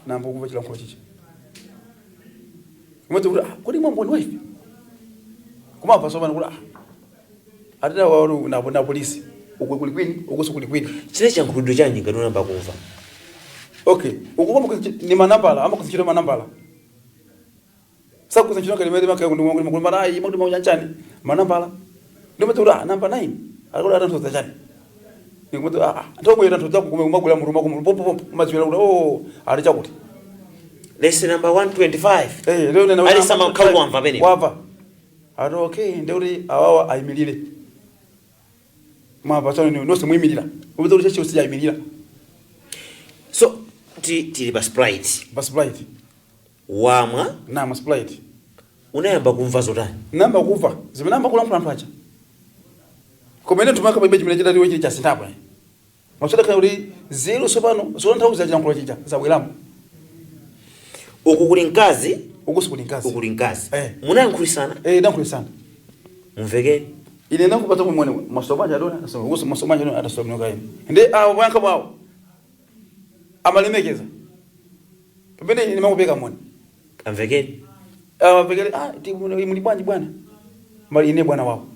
namba kupa chilankhulo chichi umodzi kuti ah, kodi mwambo ni waife kumapha tsopano kuti ah, atita waru na polisi uku kuli kwini, uku kuli kwini. Chine chankhulidwe chanji ngati unamba kumva? Okay, uku koma ni manambala amakuzichita manambala sakuzichita ngati mene makaya kuti kuti marayi makuti mauchanchani manambala, ndimati kuti ah, namba 9 akoti atanthoza chani, ndikuti ah, ntomwe tanthoza kume kumagula muruma kumu pompo pompo madziwira kuti oh, ali chakuti. Lese number 125. Eh, leo nena. Ali sama khawu wamva pene. Wamva ati okay, ndikuti awawa ayimirire mwamva tsano ni nonse muyimirira upeza kuti chechi siyayimirira. So tili pa Sprite. Pa Sprite. Wamwa? Namwa Sprite. Unayamba kumva zotani? Namba kuva zimene amba kulankhula anthu aja, kumene tumaka palibe chimene chitatiwe chili chasinthapo masodakhala kuti zero tsopano zotanthauza chilankhulo chija zabweramo. Uku kuli mkazi? Uku sikuli mkazi. Uku kuli mkazi. Eh. Munayankhulisana? Eh, ndankhulisana. Mumvekere. Ine ndakupatsa kumwene masobanja adona ukusi masobanja adona atasobinoka ine ndi awo poyankha mwawo amalemekeza pamene ine ndimakupeka moni. Amvekere. Amvekere, ah, ti muli bwanji bwana, mali ine bwana wawo.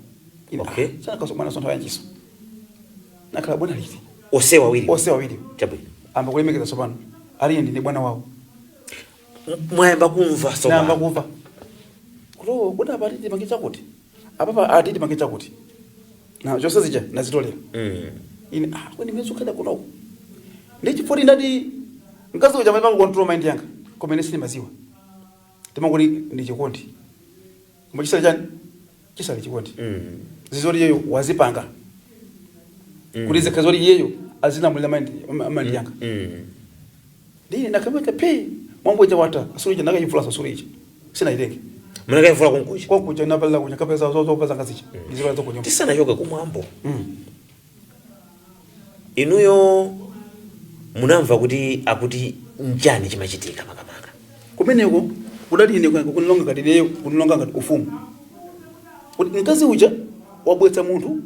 Ine, ah, sana kaso bwana sontha yanjiso nakhala bwana liti? Onse awiri? Onse awiri. Chabwino. Amba kulemekeza tsopano ali ine ndine bwana wawo. Mwayamba kumva namba tsopano? Kumva kuti oh, kuti apa titi makicha kuti Apapa atiti mange chakuti na zonse zija nazitolera. Ine kweni mezukhala kunoko ndichifoti ndati mkazi uja amapanga control mind yanga, koma ine sindimaziwa, timangoti ndi chikondi, koma chisali chani? Chisali chikondi. Zizoti iyeyo wazipanga kuti zikhazi zoti iyeyo azilamulira mind yanga. Ndine nakamata pe mwambo ija wata asuri ija nakayivula asuri ija sinaitenge. Munakayivula kunkucha? Kwakuja napalila kuja kapeza zopeza ngazicha ndizipala zokunyumba. Tisanachoke kumwambo, inuyo munamva kuti akuti nchani chimachitika makamaka? Kumeneko kudati ine kunilonga ngati ineyo kunilonga ngati ufumu, kuti mkazi uja wabwetsa munthu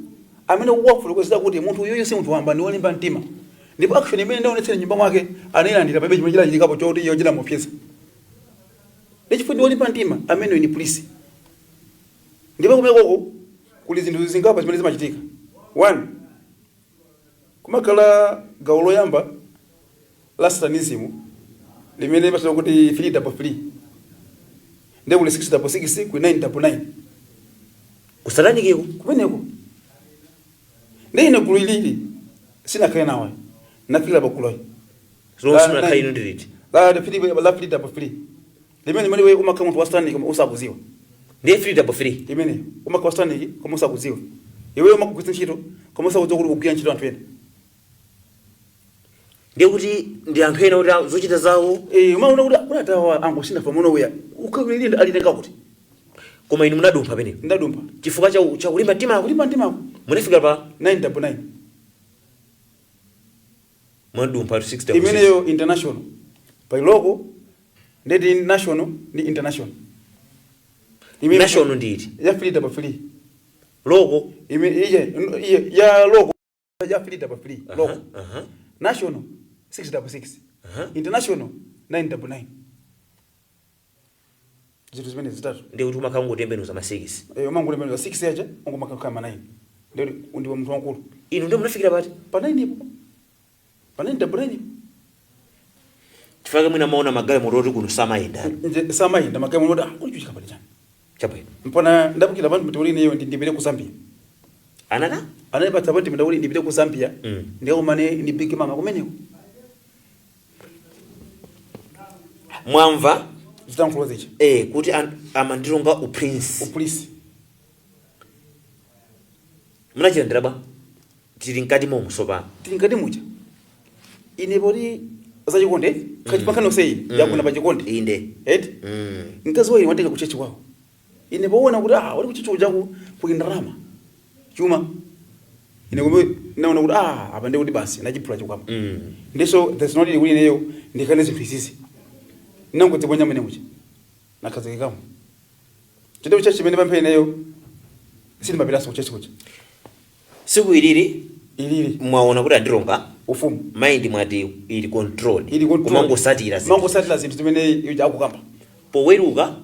amene wafotokozera kuti munthu uyuyu si munthu wamba, ndi wolimba mtima, ndipo action imene ndaonetsera nyumba mwake anayilandira, pamene chimene chilachitikapo choti iyo chinamupyeza ndichifukwa ndi wolimba mtima amene ni polisi. Ndipo kumenekoko kuli zinthu zingapo zimene zimachitika. One, kumakhala gawo loyamba la satanism limene limatchedwa kuti 3 double 3, ndiye kuli 6 double 6, kuli 9 double 9. Ku sataniciko? Kumeneko. Ndi ine gulu ilili sinakhale nawo, nafikira pa guluyi. Zomwe simunakhala inu ndiliti? La 3, la 3 double 3, limene limene iwe umakhala munthu wa satanic koma usakuziwa. Ndiye 3 double 3? Imene umakhala wa satanic koma usakuziwa, iweyo umakugwiritsa ntchito koma usakudziwa kuti ukugwira ntchito anthu ena. Ndiye kuti ndi anthu ena kuti zochita zawo. Eh, umaona kuti kunatawa angosina pamuno uya ukawilinda alitenga kuti. Koma inu munadumpha penepo? Ndadumpha. Chifukwa cha kulimba mtimako? Kulimba mtimako. Munafika pa 9 double 9. Mwadumpha 6 double 6. Imeneyo international, pa local ndeti national ndi international. National nditi? Ya 3 double 3. Local? Ime iye iye ya local ya 3 double 3 local. National 6 double 6. International 9 double 9, zinthu zimene zitatu. Ndiye kuti umakhala ungotembenuza ma 6. Eh, umangotembenuza 6 yaja ungomakhala ma 9, ndiye ndiwe munthu wankulu. Inu ndiye munafikira pati? Pa 9 ipo, pa 9 double 9. Chifukwa mwina maona magalimoto oti kuno samayenda. Nje samayenda magalimoto, ah, kuli chuchika pali chani? Chabwino. Mpona ndapukira panthu kuti ineyo ndipite ku Zambia. Anana. Anayipatsa panthu kuti ndipite ku Zambia, ndikakumane ndi big mama kumeneko. Mwamva? Zitankhula zicha. Eh, kuti amandilonga uprince. Upolisi. Munachilandira bwa? Tili mkati momwe sopano. Tili mkati muja, ine poti zachikonde kachipankhani seyi yakuna pa chikondi. Inde. Eti? Mkazi waine watenga kuchechi kwawo, ine poona kuti ah, wali kuchechi kujaku kuli ndalama, chuma, ine kumbe naona kuti ah, apa ndi kuti basi nachiphula chikwama. Ndiso there's no need kuti ineyo ndikane zinthu izizi, nangodziponya mene muja, nakhazikikamo chinthu cha chimene pampheni ineyo sindimapitanso kuchechi kuja. Siku ilili? Ilili. Mwaona kuti andilonga ufumu. Mind mwati ili controlled? Ili control. Kumangosatira zinthu. Mangosatira zinthu zimene ijo akukamba. Poweruka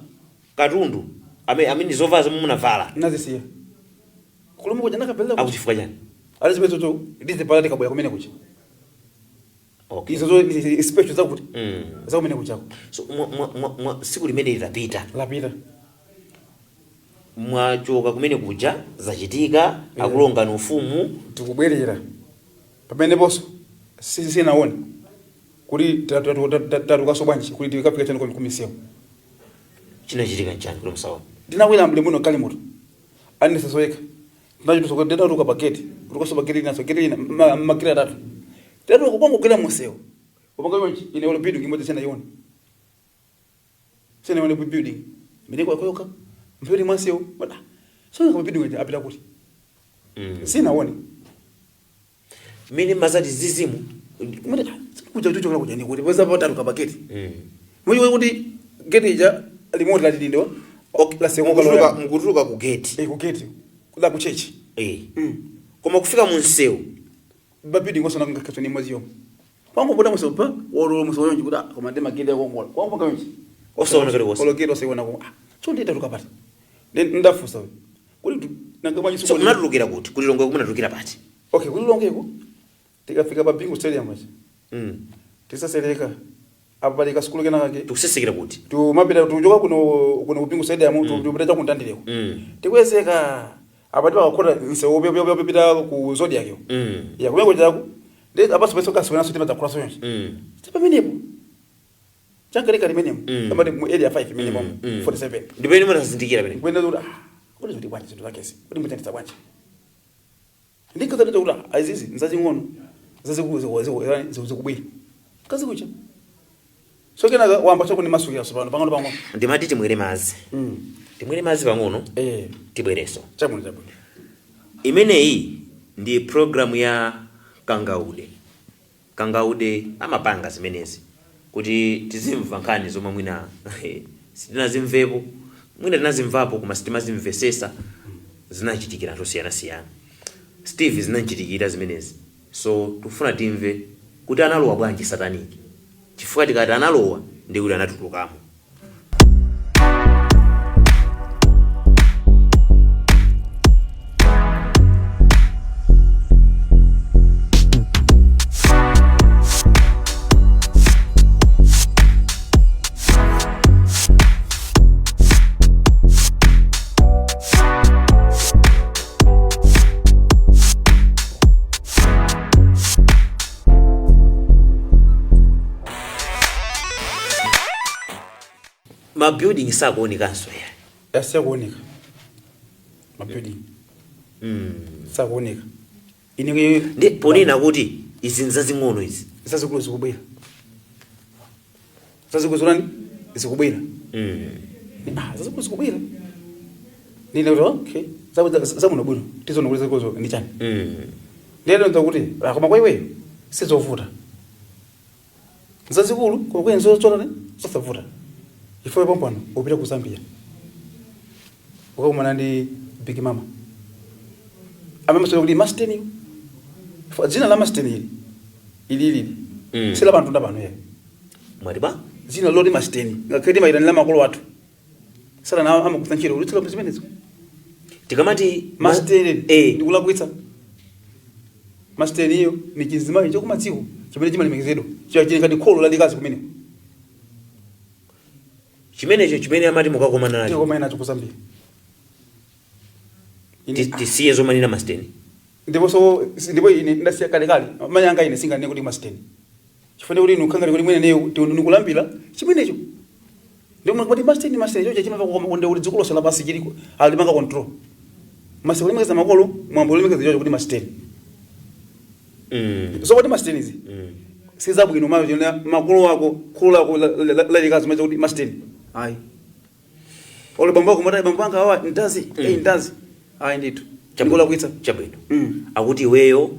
katundu amene zovala zomwe munavala? Nazisiya kulumu kuja nakapelera. Akuti chifukwa chani? Ali zimene zoto ndizipala tikabwera kumene kuja. Okay. Izo zo special zakuti zakumene kuchako. So mwa siku limene litapita. Lapita. Mwachoka kumene kuja, zachitika, akulonga ni ufumu. Tikubwerera pameneponso sinaone kuti tatukaso bwanji kuti tikafika chani kumisewu. Chinachitika nchani kuti musaone? Ndinakwera mle muno galimoto anisesoyeka, ndinatuka pa gate, kutukaso pa gate linaso, gate lina, magate atatu tatuka kwangogwera munsewu upanga yonchi, ine olo building imodzi sinaione, sinaione building imene kwayoka mphepete mwansewu, but so kama building ija apita kuti? Sinaone. Mmene mazati zizimu. Kuja kuchoka kuja ni kuti pesa patatuka pa gate. Mwe kuti gate ija limodzi latilindiwa la sekonga. Mukutuluka ku gate? Eh, ku gate la ku church. Koma kufika mu msewu? Ba building osona ngakhaso ni mwezi yomwe kwangu poda musewu pa wolo musewu yonji kuti ah, koma ndi magate akongola kwangu panga yonji. Osaona kalikonse. Olo gate osaiona ko, ah, so ndita tukapati ndafusa kuti nanga mwanyi. So munatulukira kuti? Kuti Lilongwe munatulukira pati? Okay, kuti Lilongweko tikafika pa Bingu Stadium achi, tisasereka. Apa pali kasukulu kena kake. Tikusesekera kuti? Tumapita, tuchoka kuno kuno kupingu side ya mutu, tupita chakuntandireko. Tikwezeka apa, tipakakhota nsewu upita ku Zodiac yo. Ya, kumene kuchaku ndi apaso peso kasiwenaso timadzakhulaso yonse. Pamenepo chankaleka limenemo. Amati mu area 5 imenemo. 47. Ndipene munazindikira pene? Kwenda kuti, ah, kuti zoti bwanji zinthu zakezi, kuti mutendetsa bwanji? Ndikazatita kuti azizi nzazing'ono, zazikulu zikubwera kazi kucha. So kenaka wamba chako ndimasukira pano pang'ono pang'ono. Ndimati timwere madzi. Timwere madzi pang'ono. Tibwereso. Chabwino, chabwino. Imeneyi ndi programu ya Kangaude. Kangaude amapanga zimenezi kuti tizimva nkhani zomwe mwina sitinazimvepo, mwina tinazimvapo koma sitimazimvesesa. Zinachitikira anthu osiyanasiyana. Steve zinachitikira zimenezi, so tikufuna timve kuti analowa bwanji satanic, chifukwa tikati analowa ndi kuti anatulukamo. Ma building sakuonekanso ya? Asiyakuoneka ma building. Sakuoneka ine. Ndi ponena kuti izi nzazing'ono izi. Zazikulu zikubwera, zazikulu zolani zikubwera. Ah, zazikulu zikubwera, ndine kuti okay, zamuno bwino tizoona kuti zazikulu ndi chani. Ndiyeno kuti ah, koma kwa iweyo sizovuta, zazikulu koma kwenye zozolani zosavuta. Ifo pompano upita ku Zambia ukakumana ndi Big Mama amene kuti masteni. Dzina la masteni ili ilili sila pantunda pano ye. Mwati ba? Dzina loti masteni ngakhale timayitanira makolo athu sala na amagwiritsa ntchito kuti tsila zimenezo. Tikamati masteni ndikulakwitsa. Masteni iyo ni chizimayi chakumadziko chimene chimalemekezedwa, chiwa chili ngati kholo lalikazi kumene. Chimenecho chimene amati mukakumana nacho? Tikakumana nacho ku Zambia. Tisiye zomanena masteni. Ndipo so ndipo ine ndasiya kalekale manyanga. Ine singanene kuti masteni chifukwa kuti inu khangati kuti mwene neyo nikulambira chimenecho. Ndipo kuti masteni, masteni chocho chimava kukonde kuti dziko lonse lapansi chiliko alimanga control masi kulemekeza makolo, mwambo ulemekeza chocho kuti masteni. So kuti masteni izi sizabwino mayo chona makolo ako, kholo lako lalikazi maza kuti masteni ayi. Ole bambo ako mata bambo anga awa ndazi. Ndazi ayi ndithu ndikulakwitsa. Chabwino. Akuti iweyo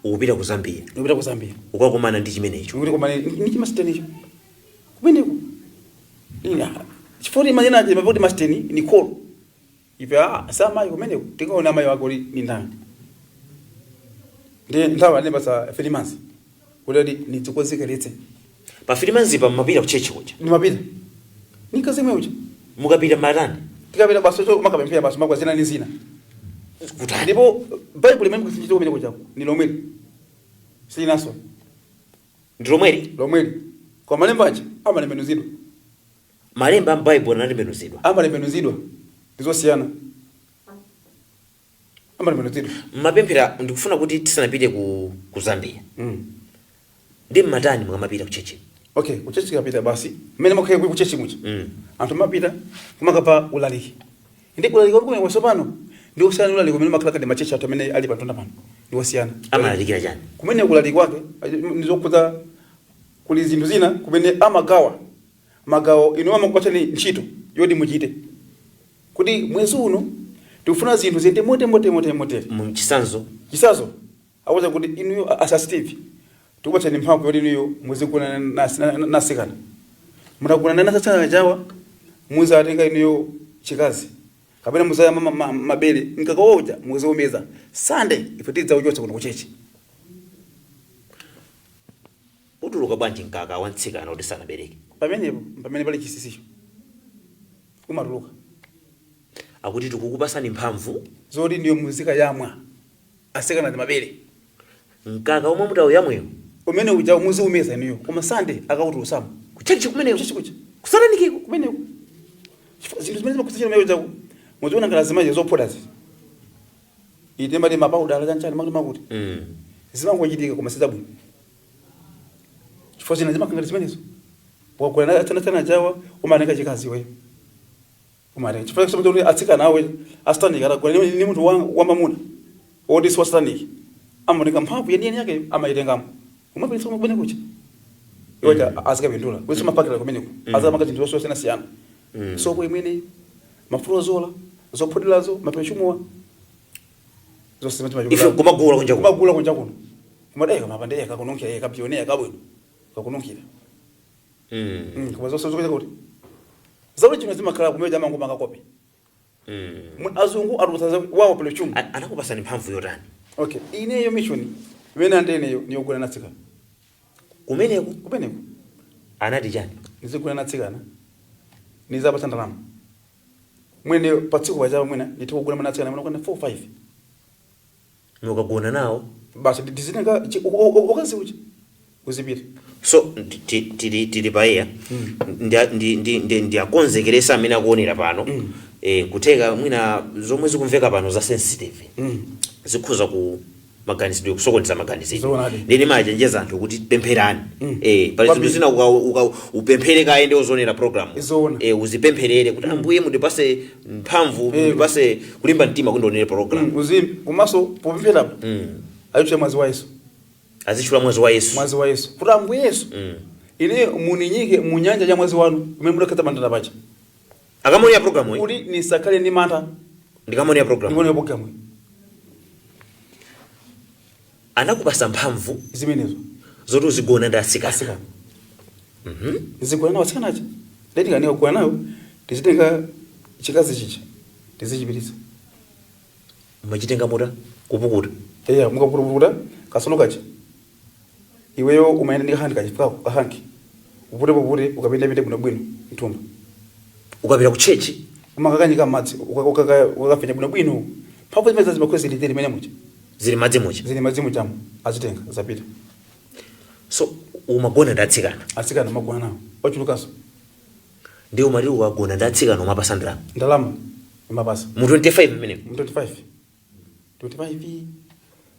ukupita ku Zambia. Ndikupita ku Zambia. Ukakumana ndi chimenecho. Ndikuti koma ni chimasteni icho kumeneko ine chifukwa mayina aje mapoti masteni ni kholo ife, ah, sa mayi kumeneko tikaona amayi wako ni ndani. Ndi nthawi anepasa 3 months kuti ati nidzikonzekeretse. Pa 3 months pa mumapita ku church kuja? Ndimapita nikazimwe uja. Mukapita matani? Tikapita basi cho makapemphera basi makwa zina ni zina. Kutani? Ndipo Bible imene kusinjito kumene kuchako ni lomweli, silinaso. Ndi lomweli? Lomweli, kwa malemba aja amalembenuzidwa. Malemba a m'Bible anatembenuzidwa? Amalembenuzidwa, ndizosiyana, amatembenuzidwa. Mmapemphera, ndikufuna kuti tisanapite ku Zambia, ndi mmatani mukamapita ku church? Okay, ku church kapita basi mmene makhaye ku church mucha. Anthu mapita kumakapa ulaliki, ndi ulaliki kumene tsopano ndi osiyana. Ulaliki umene makhala kati ma church athu amene ali pantunda pano ndi osiyana. Amalalikira chani? Kumene ulaliki wake ndizokhudza kuli zinthu zina kumene amagawa magawo. Inu amakupatsani ntchito yoti muchite kuti mwezi uno tikufuna zinthu ziyende mote mote mote motere. Mchisanzo? Chisazo akuza kuti inuyo asa Steve tikupatsani mphamvu yoti inuyo muzigona nasikana, mutagona nasikana chawa muzatenga inuyo chikazi kapena muzaya mabere mkakawoja muziumeza Sunday ife tidzauchotsa kuno ku church. Utuluka bwanji mkaka wa mtsikana kuti sanabereke? Pamenepo pamene pali chisisicho, umatuluka. Akuti tikukupasani mphamvu zoti ndiyo muzika yamwa asikana ndi mabere. Mkaka omwe mutauyamweyo umene uja muziumeza inuyo, koma Sunday akautulutsamo. Ku Church kumeneko? Church kucha. Ku sataniciko? Kumeneko. Chifukwa zinthu zimene zimakusachira mmeyo chako, muziona ngati azimayi zophodazi, ite mati mapauda ala chanchani, makuti makuti, zimangochitika koma sizabwino, chifukwa zina zimakangati zimenezo wakula tana jawa umatenga chikazi weyo, umatenga chifukwa kusema kuti atsikana awe a satanic atagona ni munthu wa mamuna oti si wa satanic, amaoneka mphamvu yeniyeni yake amaitengamo, umapitisa kumene kucha iwacha azikapindula kuti mapakira kumeneko, azamanga zinthu zosiyanasiyana, sopo imene, mafuta ozola, zophoderazo, mapechumuwa, zonse. Ife kumagula kunja kuno. Kumagula kunja kuno, kumadeka mapandeka kakununkhira, kapioneya kabwino kakununkhira. Koma zonse zokuita kuti zauli chino zimakhala kumene amango makakope. Azungu atulutsa wawo perfume. Anakupasani mphamvu yotani? Okay, ineyo mission imene andeneyo niyogula natsikana. Kumeneko? Kumeneko. Anati chani? Nizigula natsikana, nizapatsa ndalama, mwene patsiku pachapo mwina ndithe kugula mwina atsikana mwina kwana 4 5. Mukagona nawo? Basi, ndizitenga ukazi ucha uzipita. So tili paeya, ndiakonzekeresa amene akuonera pano, kutheka mwina zomwe zikumveka pano za sensitive, zikhuza ku maganizidwe, kusokoneza maganizidwe. Zoonadi. Ndine machenjeza anthu kuti pempherani. Pali zinthu zina upemphere kaye ndi ozonera program. Zoona. Uzipempherere kuti Ambuye mundipase mphamvu, mundipase kulimba mtima kuti ndionere program. Uzimbe komanso popempherapo ayipse mwazi wa Yesu. Azitchula mwazi wa Yesu. Mwazi wa Yesu, kuti Ambuye Yesu, ine muninyike mu nyanja ya mwazi wanu umene mudakhetsa mandala paja. Akamonera program iyi? Kuti nisakhale ndi mantha. Ndikamonera program. Ndikuonera program iyi. Anakupasa mphamvu zimenezo zoti uzigona ndi atsikana? Atsikana. Ndizigona nawo atsikanacha, ndeti kugona nawo, ndizitenga chikazi chicha ndizichipititsa. Machitenga mota kupukuta? Eya, mukapukuta kasono kacha, iweyo umayenda ndi kahanki kachifukako, kahanki upute popute, ukapindapinde bwinobwino mthumba. Ukapita ku church? Umakakanyika m'madzi, ukakafenya bwinobwino, mphamvu zimene zimakhwezi zili limene mucha. Zili madzi mucha? Zili madzi muchamo, azitenga zapita. So umagona ndi atsikana? Atsikana magona nawo ochulukanso. Ndi umati ukagona ndi atsikana umapasa ndalama? Ndalama imapasa. Mu 25 mmenemo? Mu 25, 25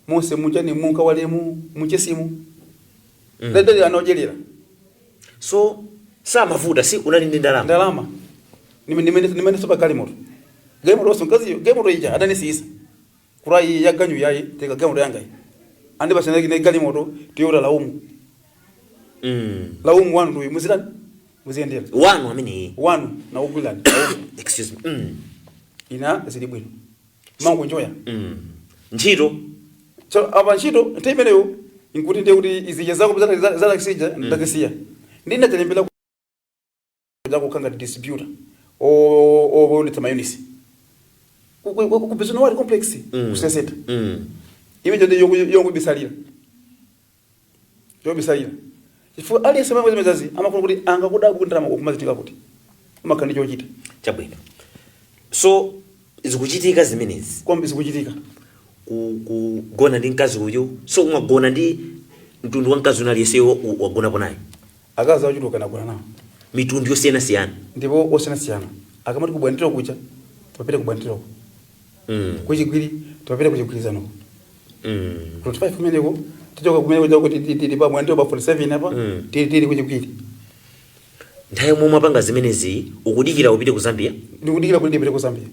monse muchani, munkawalemu, muchesimu, ndadali anodyerera. So samavuta, si unali ndi ndalama? Ndalama nimene sopa galimoto, galimoto onso mkaziyo, galimoto ija adanisiyisa kurayi ya ganyu yayi, teka galimoto yangayi andipasana ne galimoto Toyota Laumu. Laumu wanu nduyu, muzitani, muziyendera. Wanu ameneyi? Wanu na ugwilani Laumu. Excuse me. Ina zili bwino, mangu njoya. Ntchito? So apa ntchito nthawi imeneyo nkuti ndiye kuti izija zako zalakisija ndazisiya, ndinadzalembera zakukhala ngati distributor owonetsa ma units ku Bizonowari complex, kuseseta. Imene ndi yongobisalira, yobisalira, chifukwa aliyense mamwe zimezazi amakona kuti angakuda kuti ndalama ukumazitenga kuti umakhala ndi chochita. Chabwino, so zikuchitika zimenezi? Kwambi zikuchitika. Kugona ndi mkazi uyu, so umagona ndi mtundu wa mkazi unaliyense wagonapo naye? Akazi achuluka nagona nawo. Mitundu yosiyanasiyana? Ndipo osiyanasiyana. Akamati kubwandiro kucha, tipapita kubwandiroko. Kuchigwiri, tipapita kuchigwirizanoko. 25 kumeneko, tichoka kumeneko chako tili pa Bwandiro pa 47 apa. Tili kuchigwiri. Nthawi yomwe umapanga zimenezi ukudikira upite ku Zambia? Ndikudikira kuti ndipite ku Zambia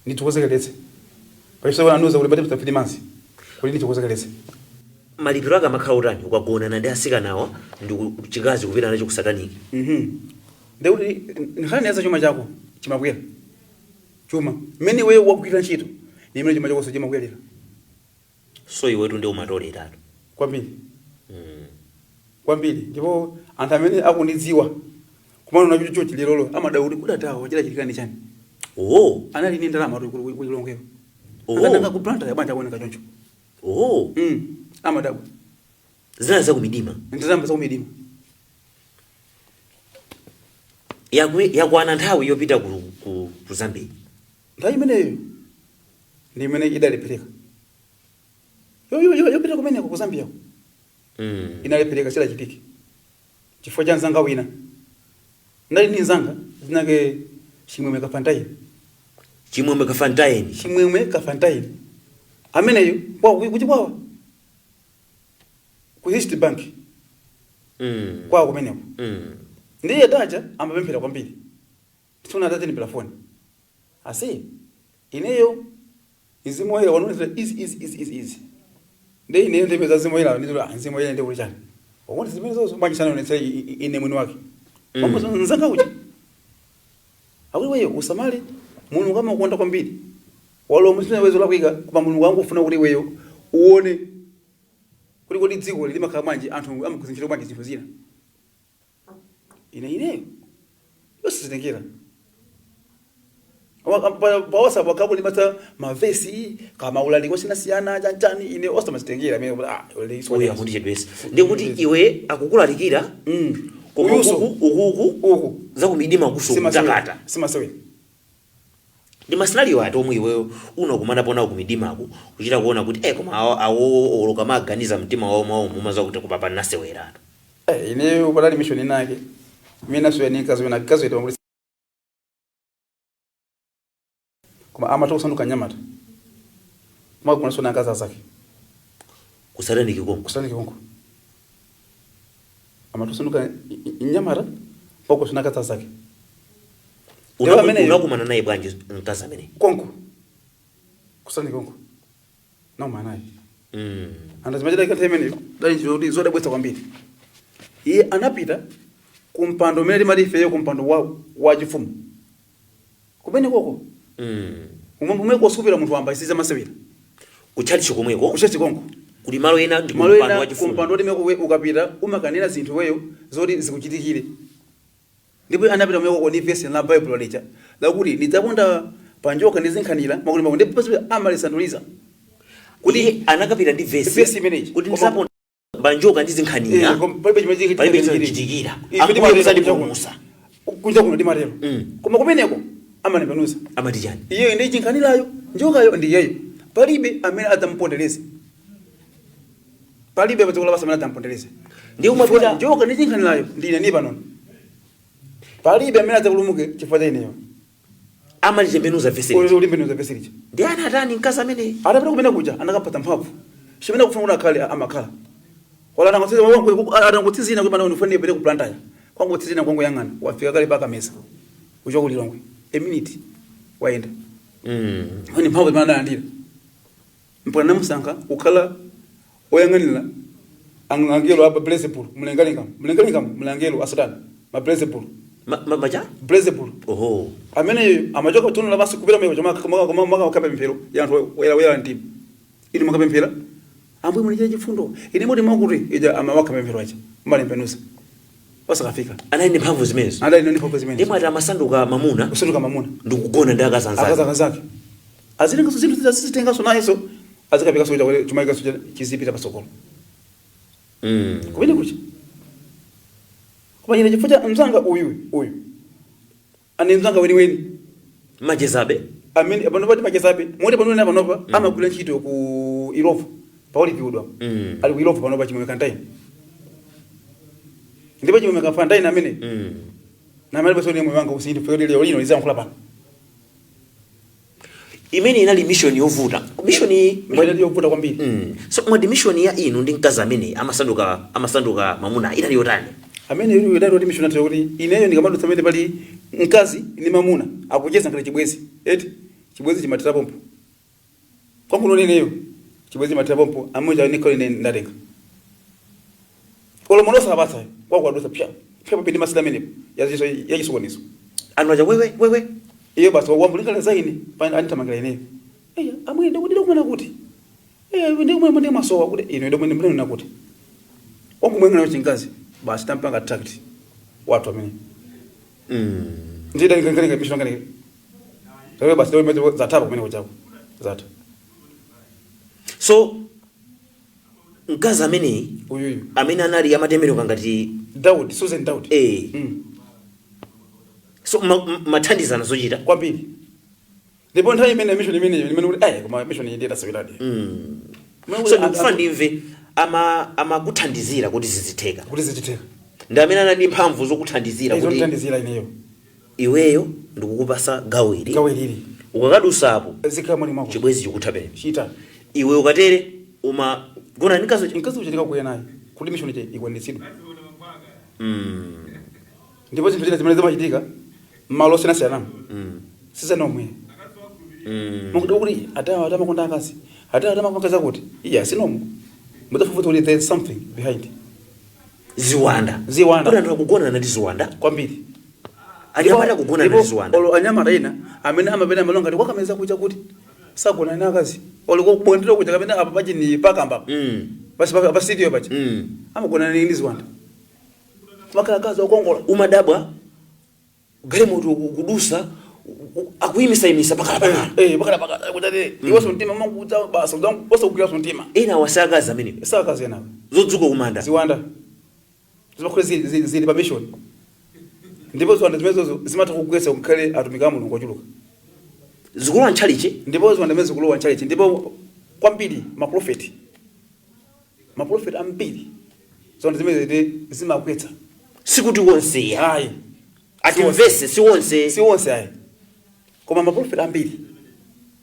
nditikozekeretse, pachiso anuza kuti pati 3 months kuti nditikozekeretse. Malipiro ake amakhala utani ukagonana ndi asikanawa ndi chikazi kupita nacho ku satanic? Ndikuti nkhani ya chuma chako chimakwera, chuma mmene iweyo wagwira ntchito ni imene chuma chakonso chimakwerera. So iwetu ndi umatoleratu? Kwambiri. Kwambiri, ndipo anthu amene akundidziwa kumano na chocho lerolo amada kuti kudatawo chidachitikani chani. Oh. Anali ndi ndalama kulilongero. Oh. Akananga kuplanta ya banja kuoneka choncho. Oh. Amadabwa. Zina za kumidima? Ndalama za kumidima. Yakwana nthawi yopita ku Zambia? Nthawi imeneyo ndi imene idalepereka yopita kumeneko ku Zambia. Inalepereka, sidachitike chifukwa cha nzanga wina. Ndali ndi nzanga zinake Chimwemwe Kafantaini. Chimwemwe Kafantaini. Chimwemwe Kafantaini ameneyo kwa kuchikwawa ku East Bank, kwawo kumeneko. Ndiye taja amapemphera kwambiri. Tsuna atatinimbira foni, asi ineyo Mzimu Woyera wandionetsa izi, izi, izi, izi, izi. Ndi ineyo ndipeza Mzimu Woyera, ndizoti ah, Mzimu Woyera ndi kuti chani wakuona zimene zozo bwanji sanaonetse ine mwini wake? Mzanga uja akuti, "Weyo usamale, Mulungu amakukonda kwambiri. Walowa muzimene wezo lakwika, koma Mulungu angofuna kuti iweyo uone kuti kodi dziko limakhala bwanji, anthu amagwiritsa ntchito bwanji zinthu zina." Ine ineyo yosazitengera pa WhatsApp akapo ndimata mavesi kama ulaliko osiyanasiyana chanchani, ine osamazitengera amene kuti ah, ulaliki. Uyu akundichedwesa. Ndikuti iwe akukulalikira, koma Uyuso. ukuku ukuku uku zakumidima kuso kutakata. Simasewera. Ndi ma scenario ati omwe iweyo unakumanapo nawo kumidimako, kuchita kuona kuti koma awo oloka maganiza mtima wawo mwawo mumaziwa kuti kupapa naseweratu? Eh, ineyo panali mission inake imene naswera ni kazi wina, kazi wetu kuti koma amatha kusanduka nyamata makuna sona akazi azake. Ku satanic konko? Ku satanic konko amatha kusanduka nyamata pakusona akazi azake. Ndipo Unakumana naye bwanji mkazi amene? Konko ku satanic konko nakumana naye. Andazimachita ikantha imeneyo dali ntchito kuti zodabwitsa kwambiri. Iye anapita kumpando umene timati ifeyo kumpando wa chifumu kumene koko, umwe kosupira munthu wamba isiza masewera. Kutchalichi komweko? Kuchurch konko. Kuli malo ena ndi malo kumpando ena wachifumu. Kumpando woti meko ukapita umakanena zinthu weyo zoti zikuchitikire. Ndipo anapita kumeko ndi vesi la Baibulo lija lakuti ndidzaponda pa njoka ndi zinkhanira, makuti makuti, ndipo pasipo amalisanduliza. Kuti iye anakapita ndi vesi vesi imeneyi kuti Koma- ndizaponda pa njoka ndi zinkhanira, palibe chimene palibe chinachitikira. Ife Ambuye timatero muzandipulumutsa. Kunja kuno timatero, koma kumeneko amatembenuza. Amati chani? Iyeyo ndi chinkhanirayo, njokayo ndi iyeyo. Palibe amene adzamupondereze, palibe padziko lapansi amene adzamupondereze. Ndiye umapita Njoka ndi chinkhanirayo ndi ine panono. Palibe amene adzapulumuke chifukwa cha ineyo. Amalitembenuza vesi. Ulimbenuza vesi lija. Ndi ana atani mkazi amene? Atapita kumene kuja anakapata mphamvu chimene akufuna kuti akhale amakhala. Wala anangotsizina kuti mana unifune pere ku Blantyre, kwangotsizina, kwangoyang'ana, wafika kale pakameza kuchoka ku Lilongwe, a minute wayenda. Ni mphamvu zimene analandira mpaka namusankha kukhala oyang'anira angelo a Beelzebul mlengalengamu. Mlengalengamu muli angelo a Satana, ma Beelzebul. Macha? Beelzebul. Oho. Ameneyo amachoka kutono lapansi kupita meko makapemphero ya anthu oyera oyera mtima. Ine makapemphera, "Ambuye mundichitire chifundo ine," moti mwakuti ija amawakha pemphero aja malembenuza osakafika. Anali ndi mphamvu zimenezo? Anali ndi mphamvu zimenezo. Ndimwe ati amasanduka mamuna? Kusanduka mamuna. Ndikugona ndi akazi anzake? Akazi anzake. Azitenganso zinthu, azitenganso nayenso azikapikaso kuja kuti chumaikaso chizipita patsogolo. Kumene kucha koma ine chifukwa cha mzanga uyu, uyu ani mzanga weniweni. Machezabe? Amene panopa timachezabe, moti panopa panopa amagwira ntchito ku Illovo paulipiudwa. Ali ku Illovo panopa Chimwemwe Kantaini, ndipo Chimwemwe Kafantaini amene namene pasoni moyo wanga usinthe feyoti lero lino lizayankhula pano. Imene inali mission yovuta, mission mission yovuta kwambiri. So mwati mission ya inu ndi mkazi amene amasanduka mamuna inali yotani? Amene ili idali kuti mission yathu kuti ineyo ndikamadutsa pamene pali mkazi ndi mamuna akucheza ngati chibwezi, eti chibwezi chimatira pompo kwangu ineyo chibwezi chimatira pompo, amwe nikhole ine ndatenga olo muno osapatsa kwako adutsa pya pya papi ndi masida amenepo yachiso yachisokonezo. Anthu aja wewe wewe. Iyo basi wambulingala za ine anitamangira ineyo, eya amwe ndikudira kumana kuti eya ndikumwe ndi masowa kuti ino ndomwe ndimene kuti wangu chinkazi basi tampanga attract watu amene ndida ngalika mission ngalika tawe basi tawe zatapa kumene kuchako zata. So mkazi ameneyi uyuyu amene anali amatembenuka ngati Daud, Susan Daud. So mathandizana zochita? Kwambiri, ndipo nthawi imene mission imeneyo imene kuti ayi, koma mission iyi nditaseweradi. So ndikufuna ndimve, amakuthandizira kuti zizitheka? Kuti zizitheka. Ndi amene anali ndi mphamvu zokuthandizira kuti zondithandizira ineyo. Iweyo ndikukupasa gawo ili. Gawo ilili. Ukakadusapo, zikhala mwini mwako. Chibwezi chikutha pene. Chita. Iwe ukatere umagona ndi mkazi uja? Mkazi uja ndikakuya naye kuti mission ije ikwanitsidwe. Ndipo zinthu zina zimene zimachitika mmalo osiyanasiyana sizanomwe. Mukuti kuti atawa atamakonda akazi, atawa atamakonda zakuti iya sinomo, mudzafufuza kuti there is something behind. Ziwanda. Ziwanda. Kuti anthu akugonana ndi ziwanda? Kwambiri. Anyamata akugonana Ndipo ndi ziwanda. olo anyamata ena amene amapena malo ngati kwakameza kucha kuti sagona na akazi, olo kubondera kucha kapena apa pachini pakamba basi pa studio pachi amagona ndi ziwanda, makhala akazi okongola. Umadabwa galimoto kudusa, akuyimisayimisa pakalapakala. Eh, pakala pakala kuti iwenso mtima manguza basi osakugwira mtima. Ena wasakazi amene Sakazi enawo. Zodzuka kumanda. Ziwanda zimakhale zili pa mission, ndipo ziwanda zimenezozo zimatha kugwetsa kukhale atumiki a Mulungu ochuluka. Zikulowa ntchalichi. Ndipo ziwanda zimene zikulowa ntchalichi, ndipo kwambiri maprofeti, maprofeti ambiri ziwanda zimene zimagwetsa. Sikuti wonse. Ayi. Atimvese, si wonse. Si wonse ayi, koma maprofeti ambiri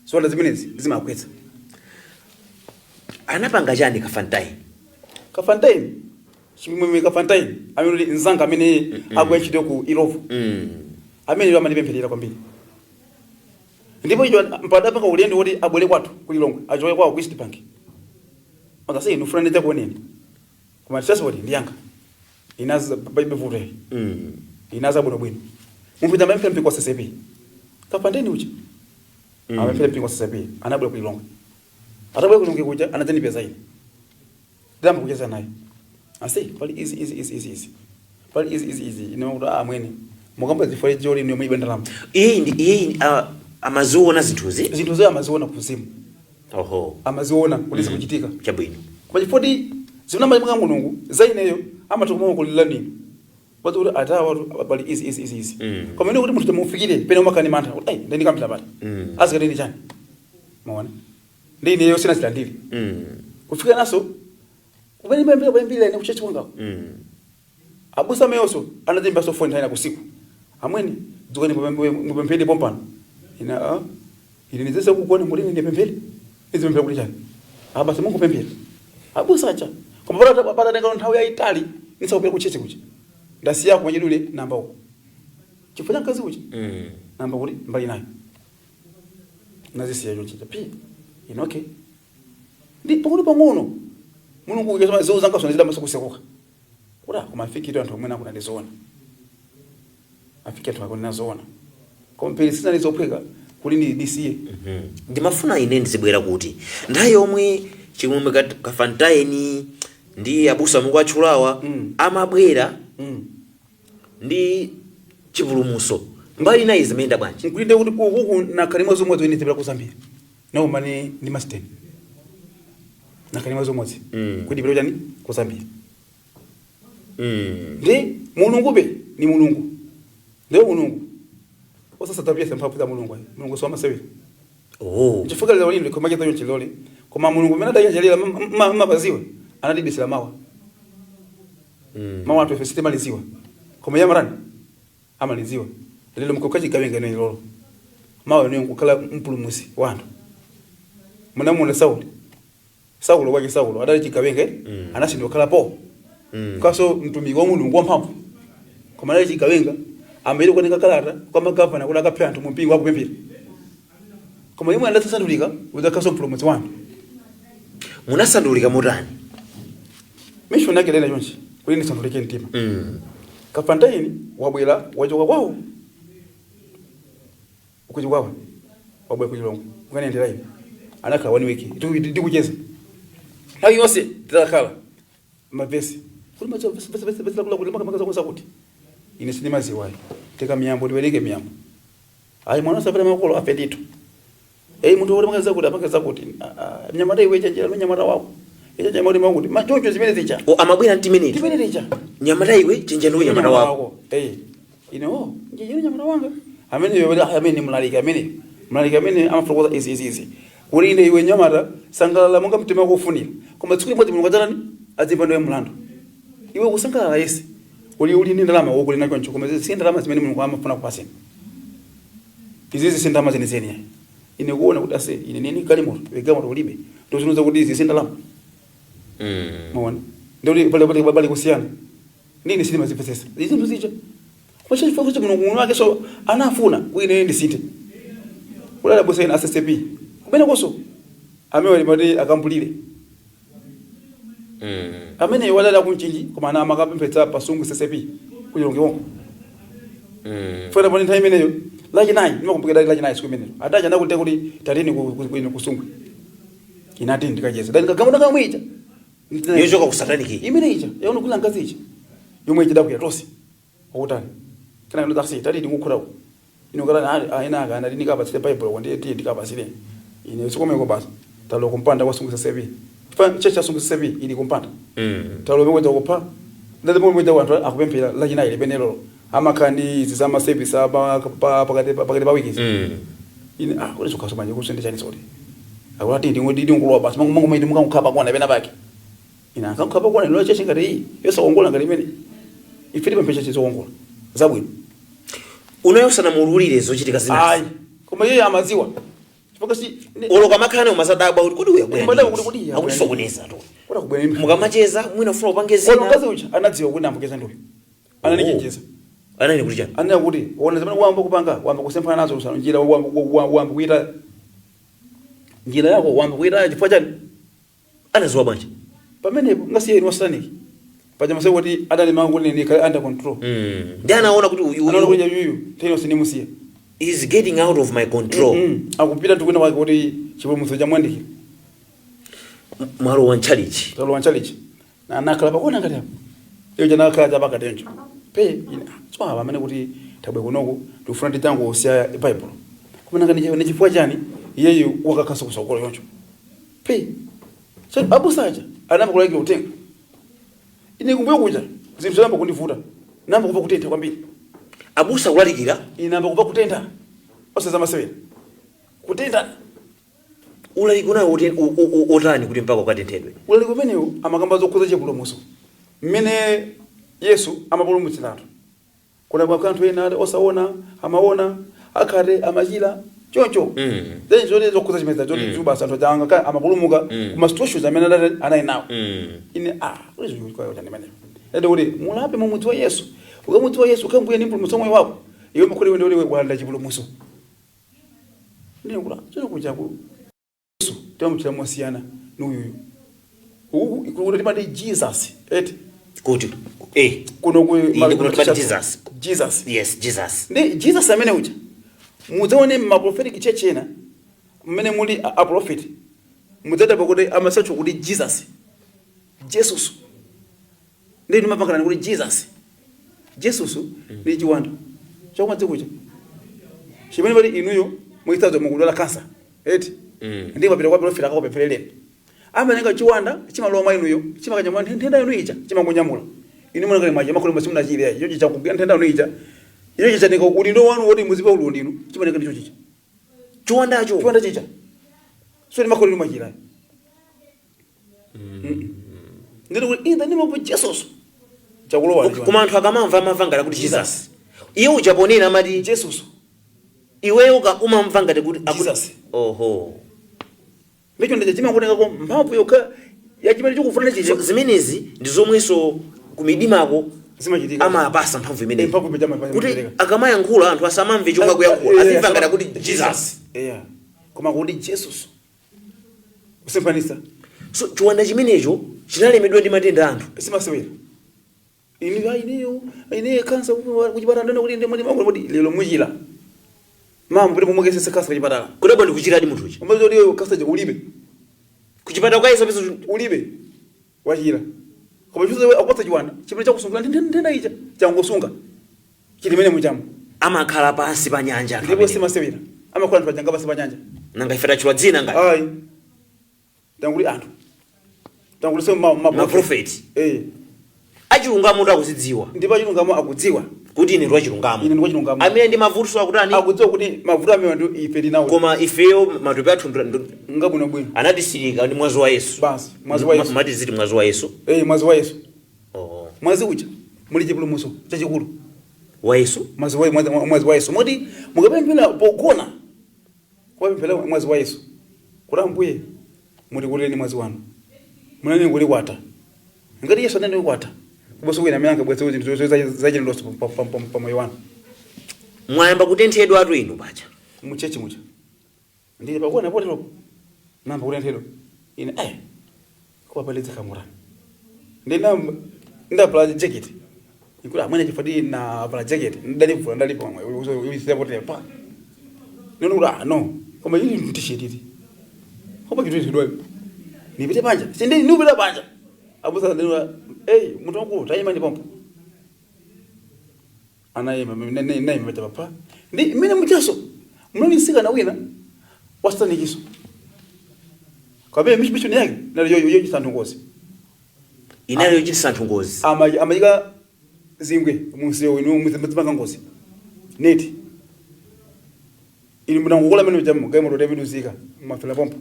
ziwanda zimenezi zimagwetsa. Anapanga chani Kafantaini? Kafantaini, Chimwemwe Kafantaini, amene uli mzanga amene agwira ntchito ku Illovo, amene amandipempherera kwambiri, ndipo icho mpadapanga ulendo woti abwere kwathu kulilongwe, achoke kwawo ku East Bank, akasei ndifuna ndidzakuoneni, koma transport ndiyanga inaza palibe vuto iyi. Inaza bwinobwino. Munthu uja amapemphera mpingo wa CCAP, Kafantaini uja. Amapemphera mpingo wa CCAP, anabwera kulilongwe. Atabwera kulilongwe kuja anadzandipeza ine, ndiyamba kucheza naye, ase pali izi izi izi izi izi, pali izi izi izi. Ine kuti ah, mwene mukamba zifole joli ine muibe ndalama. Iye amaziona zinthuzi? Zinthu zoyo amaziona kuzimu. Oho. Amaziona kuti zikuchitika. Chabwino. Koma chifoti zimene amapanga Mulungu za ineyo amatha kulira nini pati kuti atawa watu pali izi izi izi izi. Koma ine kuti munthu tamufikire pene umakhala ndi mantha kuti ai ndikambira pati, azikati ndi chani, maona ndi ineyo sina zilandire. Kufika naso kumene mpembera pembira ine kuchechi kwangako, abusa ameyonso anadzimbanso foni nthawi kusiku, amweni dzukani mupemphere pompano. Ine ah, ine ndizese kugona kuti ine ndipemphere, ndizipemphera kuti chani? Abasa mungopemphera abusa acha. Koma patatenga nthawi yayitali ndisakupita kuchechi kucha, ndasiya kumachidule namba uko chifukwa cha mkazi ucha. Namba kuti mbali nayo nazisiya chonchicha pi ine okay, ndi pang'ono pang'ono Mulungu ukasema zewu zanga zona zidambaso kusekuka kuti ah, koma afikire anthu omwe akuti ndizoona, afike anthu akuti nazoona, koma pili sinali zophweka kuti ndisiye. Ndimafuna ine ndizibwera kuti nthawi yomwe Chimwemwe Kafantaini ndi abusa mukuatchulawa amabwera ndi chipulumutso, mbali inayi zimayenda bwanji? Nkulinde kuti ukuku nakhale mwezi umodzi ine ndipita ku Zambia naumane ndi masiteni, nakhale mwezi umodzi kuti ndipite chani ku Zambia. Ndi Mulungube ni Mulungu, ndiye Mulungu osasatapiyesa mphamvu za Mulungu ayi. Mulungu siwamasewera. Oh. Chifukwa lero lino koma chita chilole, koma Mulungu amene adachenjerera mapaziwe anatibisira mawa. Mawa anthu ife sitimaliziwa, koma iye amatani, amaliziwa. Lero mukukha chigawenga ine lolo, mawa ine nkukhala mpulumusi wa anthu. Munamuona Sauli, Saulo wake Saulo adali chigawenga, eh? Anasindwa kukhala po kaso mtumiki wa Mulungu wamphamvu, koma adali chigawenga, amene kutenga kalata kwa magavana kuti akaphe anthu mu mpingo akupemphera, koma yemwe adatsandulika udzakhaso mpulumutsi wa anthu. Munasandulika motani? Mission yake lena chonchi kuti ndisandulike mtima. Kafantaini wabwera, wachoka kwawo kuchikwawa, wabwera kuchilongo kukanendera ine, anakhala one week tikucheza nthawi yonse, titakhala mavesi kuti madziwa vesi vesi vesi vesi lakula kuti makamaka zakuza kuti ine sindimaziwayi, teka miyambo tiwerenge miyambo, ayi mwana usapita makolo afe ndithu. Ei munthu woti makaza kuti apanga zakuti, ah, ah, mnyamata iwe chenjera no nyamata wako icho chama kuti makuti machocho zimene zicha. O, amabwera mtimeneti. Zimene zicha. Nyamata iwe chenjera ndo nyamata wako. Eh, ine oh njejero nyamata wanga amene iwe amene mlaliki, amene mlaliki amene amafotokoza izi izi izi kuti ine iwe nyamata sangalala monga mtima wako ufunira, koma tsiku limodzi Mulungu adzatani, adzimba ndiwe mlandu. Iwe kusangalala yese. Uli ndi ndalama wokuli nacho ncho, koma si ndalama zimene Mulungu amafuna kupaseni. Izizi si ndalama zenizeni yayi. Ine kuona kuti ase ine nini galimoto, iwe galimoto ulibe, ndozinoza kuti izi si ndalama. Maona, ndikuti pale kusiyana nini sindimazipesesa izi zinthu zija, koma chifukwa kuti Mulungu mwini wake so anafuna kuti ine ndisinthe. Kulala busa ina SSP kumene koso amene mati akambulire amene walala kumchinji, koma ana amakapemphetsa pasungu SSP kuchilonge wonko. Funa pone nthawi imeneyo Lachinayi, ndimakumbukira Lachinayi siku imeneyo adacha ndakuti kuti tatini kusungwe inati ndikacheza dani kagamuda kamwe ija. Yochoka ku satanic. Imene ija yaona kula ngazi ija yomwe ichidakuya tonse okutani kana ino tasi tati ndikukhura ino kana ali aina kana ndikapatsire Bible ko ndiye tiye ndikapatsire ine sikomeko basi talo kumpanda kwa Sungu SSP fa church ya Sungu SSP ili kumpanda. Talo mwe kupha ndati momwe anthu akupemphera Lachinayi lipenelo amakhala ndi izi za ma service apa pakati pa wiki. Ine ah kuti zokhaso manje kusende chani soti akuti ndi ndikulowa basi mangu mangu maiti mukangukhala pakona pena pake. Ine ankakhala pakona ino church ngati iyi yosakongola ngati imene ife tipemphecha chizokongola zabwino. Unayo sanamuululire zochitika zinazi? Ayi, koma iye amadziwa chifukwa si Oloka makhane umasadabwa kuti kodi uya Umadabwa kuti kodi iye abwera akusokoneza tu. Kuti akubwera Mukamacheza mwina ufuna upange koma zina. Mkazi uja anadziwa kuti ambukeza nduyu ananichenjeza. Anani kuti chani? Anena kuti ona zimene wamba kupanga, wamba kusemphana nazo usanu njira, wamba kuita njira yako, wamba kuita chifukwa chani? Anaziwa bwanji? Pamenepo ngasiye inu satanic paja maseko kuti adali mangu kuti ndikhale under control. Ndi anaona kuti uyu Anaona kuti uyu yuyu teno sinimusiya. Is getting out of my control. Akupita tukwina kwake kuti chipulumutso chamwandikira. Mwalo wa ntchalichi. Talowa ntchalichi na nakhala pakona ngati apo iyo chanakhala chapakatencho pe ine so apa amene kuti tabwe kunoku tikufuna titango siya Bible, koma nanga ndi chifukwa chani iyeyu wakakhaso kusokolo yoncho pe? So abusaja anayamba kulalikira utenga, ine kumbuyo kuja zinthu zinayamba kundivuta, namba kumva kutentha kwambiri. Abusa kulalikira? Ine namba kumva kutentha, oseza masewera, kutentha. Ulaliki unayo otani kuti mpaka ukatenthedwe? Ulaliki umenewu amakamba zokhuza chipulumutso, mmene Yesu amapulumutsira anthu, kuna kwa anthu ena ali osaona amaona, akhate amachira choncho. Then zoti zokhuza chimeza choti basi anthu achanga ka amapulumuka kuma situations amene anali nawo. Ine ah kuti zikuchita chani imeneyo ende kuti mulape mumudziwe Yesu, ukamudziwa Yesu ukambuye ndi mpulumutsi wa moyo wako, iwe makhuli iwe ndiwe walanda chipulumutso. Ndiye kula chino kuja ku Yesu timamuchira mosiyana ni uyuyu uku kuti timati Jesus eti. Kuti Kuno ku Ine kuno timati Jesus. Jesus. Yes, Jesus. Ndi Jesus amene uja mudzaone ma prophetic church ena mmene muli a prophet, mudzadabwa kuti amasatchwa kuti Jesus, Jesus. Ndi ndimapangana kuti Jesus, Jesus ndi chiwanda chakumadzi kuja chimene pali inuyo muchitsazo mukudwala kansa eti. Ndi mapita kwa prophet akakupempherereni, amatenga chiwanda chimalowa mwa inuyo, chimakanyamula nthenda yanu ija, chimangunyamula inu munakali mwaja makhole masimunachire icho chichakugwira nthenda yanu ija, icho chichatenga udindo wanu woti muzipa ulu ndinu chimatenga ndicho chicha. Chiwandacho. Chiwanda chicha so ndi makhole mwachira ndiri kuti in the name of Jesus chakulowa. Okay, koma anthu akamamva amamva ngati kuti Jesus, iye uja ponena amati Jesus. Iweyo umamva ngati kuti Jesus. Oho. Ndicho ndicho chimakutengako mphamvu yokha ya chimene chikufuna chicha. So, zimenezi ndi zomwenso kumidimako zimachitika. Amapasa mphamvu imeneyi. Mphamvu imene kuti amapereka. Akamayankhula anthu asamamve chomwe akuyankhula, azimva ngati kuti Jesus. Yeah, koma kuti Jesus kusemphanisa. So chiwanda chimenecho chinalemedwa ndi matenda a anthu. Simasewera inu ineyo ineyo kansa kuchipatala ndona kuti ndimwe kuti lero muchira mama kuti mumukesese kansa kuchipatala. Kudabwa ndikuchiradi munthu uja. Umazi kuti iwe kansa ulibe. Kuchipatala kukayesa pesa. Ulibe, wachira, koma chizo akupatsa chiwanda chimene chakusungira nthenda ija, changosunga chili mene muchamo. Amakhala pansi pa nyanja anthu Ndipo amenewo. simasewera, amakhala anthu pachanga pansi pa nyanja. Nanga ife tachula dzina ngati? Ayi, tanguti anthu tanguti so ma Ma prophet. Eh. Achilungamo ndi akuzidziwa. Ndipo achilungamo akudziwa kuti ine ndi wachilungamo. Ine ndi wachilungamo. Amene ndi mavuto akutani? Akudziwa kuti mavuto amene ndi ife tinawo. Koma ifeyo matupi athu ngabwinobwino. Anatisirika ndi mwazi wa Yesu. Basi, mwazi wa Yesu. Mati ziti mwazi wa Yesu. Eh, mwazi wa Yesu. Oh. Mwazi uja Muli chipulumutso chachikulu. Wa Yesu. Mwazi wa Yesu, moti mukapemphera pogona, kupemphera mwazi wa Yesu kuti, "Ambuye, mutikuleni mwazi wanu," munene kulikwata ngati Yesu anene kukwata kuposa kwina amene angabwetse zinthu zachilendonso pamoyo wanu. Mwayamba kutenthedwa atu inu paja. Muchechi mucha ndili pakuona poteropo, namba kutenthedwa ine, kuwapalitsa kamurani, ndina ndapala jacket, ikuti amwene chifukwa na pala jacket ndalivula, ndalipo ulisira pa nino kuti, ah, no, koma ili t-shirt iti, koma chitenthedwa, nipite panja, sindi niupita panja, abusa ndinwa, "Hey, munthu wankulu, tayima ndi pompo." Anayima, nayima paja papa ndi mmene muchaso munali mtsikana wina wasatanikiso kapena mission yake nali yochitsa anthu ngozi. Inali yochititsa anthu ngozi. Amayika zingwe munsewu, inu muzipanga ngozi neti, inu munangokola mene chamu galimoto temiduzika mafela pompo.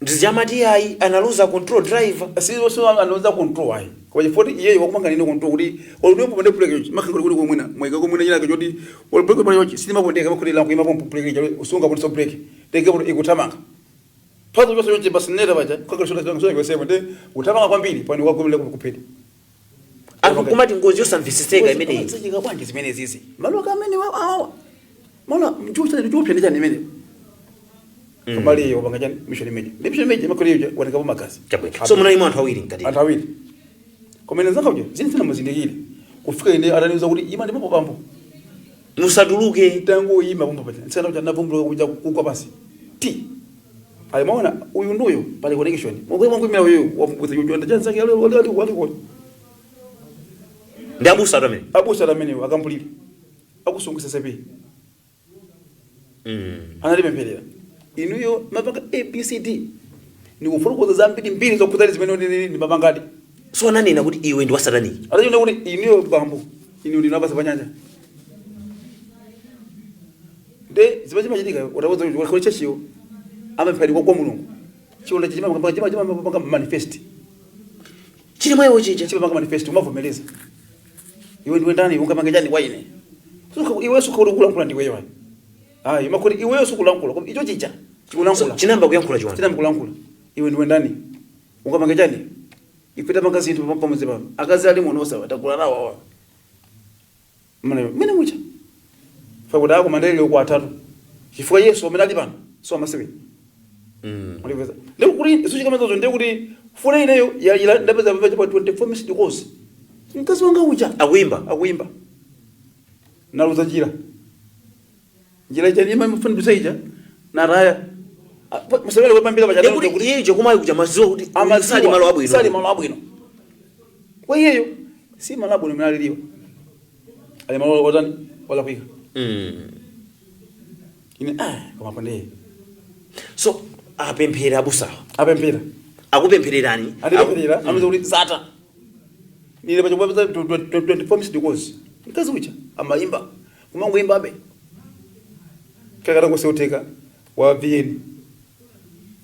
Ndizamati ayi, analuza control driver. Sizo anoza control ayi, kwa chifukwa iyeyo wakumanga nini control kuti olunepo pande brake yochi makanga kuti komwena mweka komwena nyina choti ol brake pale yochi sitima pondeka makhulira kuima pompo brake yochi usunga ponso brake teke kuti ikuthamanga phazo chose yochi basi neta paja kaka shola shola shola kwese ndi uthamanga kwambiri pano wagomela kuphedi. Anthu kumati ngozi yosamvetsetseka imeneyi. Zichika bwanji zimene zizi malo kamene awawa malo mchucha ndi chupya ndi chani imene kamali iyo panga chani mission imene ndi mission imene makhulira yochi wanikapo magazi. Chabwino, so munalimo anthu awiri mkati. Anthu awiri, komene nzanga uja zini sina muzindikire kufika ine ataniuza kuti, "Ima ndipo pambo." Musatuluke. Mtango ima pompo paja nsana uja navumbuluka kuja kugwa pasi ti ali maona uyu nduyo pali connection mwe mwe mwe uyu wavumbutsa yujo ndachanzake ali ali ali ali ali. Ndi abusa atu amene. Abusa amene akampulire akusungisa sepi. Analipempherera, inuyo mapanga ABCD, ndikufotokoza zambiri mbiri zokhuzani zimene ndimapangadi. So ananena kuti iwe ndi wasataniki. Atachiona kuti inuyo bambo, inu ndinu apasi pa nyanja, nde zimene zimachitika utapoza kuti chechiyo amapemphera kwa Mulungu, chiwanda chimapanga manifest. Chili mwa iwo chija. Chimapanga manifest, umavomereza, iwe ndiwe ndani, ungapange chani kwa ine? Iwe sukha kuti kulankhula ndiweyo ayi ayi, makuti iweyo sukulankhula, koma icho chija chikulankhula. So, chinamba kuyankhula chiwanda. Chinamba kulankhula, iwe ndiwe ndani, ungapange chani, ife tapanga zinthu pamodzi pano, akazi ali muno osawa takula nawo awa mene mucha fakuti akomandalile uku atatu chifukwa Yesu amene ali pano so amasewera. Ulipeza ndikuti suchikamazozo, ndikuti funa ineyo yalira, ndapeza pa 24 missed calls, mkazi wanga uja. Akuimba. Akuimba, naluza njira, njira ija imafuna ija naraya musewere kwepambira pacha. Ndekuti iye icho kumayi kuja maziwa kuti uyu sali malo abwino. Sali malo abwino kwa iyeyo, si malo abwino mene aliliwa, ali malo otani, olakwika. Ine koma pandiye. So apemphera abusawa. Apemphera. Akupemphererani. Andipemphera, amaza kuti zata nile pacha 24 missed calls, mkazi uja amayimba, kumangoimbabe kakata kuseuteka wa VN.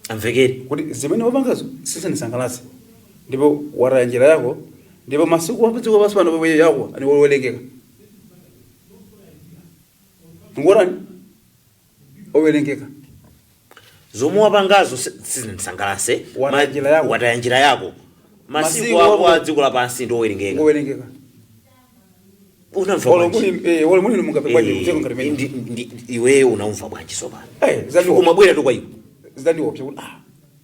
Amvekere. Kuti zimene wapangazo sizindisangalatse, ndipo wataya njira yako, ndipo masiku wapadziko pansi pano pamwe yako ani wowerengeka, ngorani owerengeka. Zomwe wapangazo sizindisangalatse. Wataya njira yako. Wataya njira yako, masiku Masiku ako ako a dziko lapansi ndi owerengeka. Owerengeka. Unamva Olo bwanji? Muli olo muli mungape bwanji kucheka ngati mene. Iweyo unamva bwanji sopano? Zandiwo. Umabwera tu kwa iwe. Zandiwopsa kuti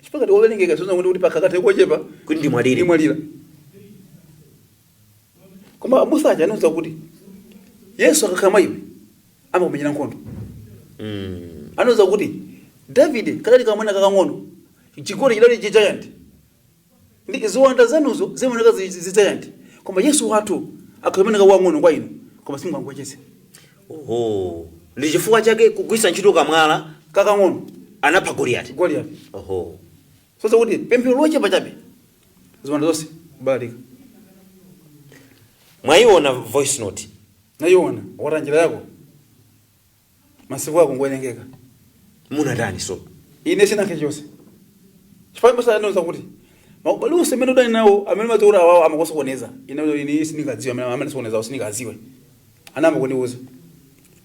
chifukwa ngati owerengeka sozna kuti pakakati kochepa kuti ndimwalire. Ndimwalira. Koma abusa aja anauza kuti Yesu akakhala mwa iwe amakumenyera nkhondo. Anauza kuti Davide kadali kamwana kakang'ono, chigoli chidali chi giant, ndi ziwanda zanuzo zimaoneka zi giant, koma Yesu wathu akhamaneka wang'ono kwa inu, koma simungangwechese. Oho, ndi chifukwa chake kugwiritsa ntchito kamwala kakang'ono anapha Goliyati. Goliyati. Oho. Soza kuti pemphero lochepa chabe, ziwanda zonse kubalalika. Mwayiona voice note? Nayiona, wata njira yako, masiku ako ngowerengeka. Munatani so? Ine sinankhe chonse chifukwa musa anauza kuti Maubale onse amene udali nawo amene madziwa awawo amakusokoneza, ine ine sindingadziwe amene amene sokoneza sindingadziwe. Anamba kundiuza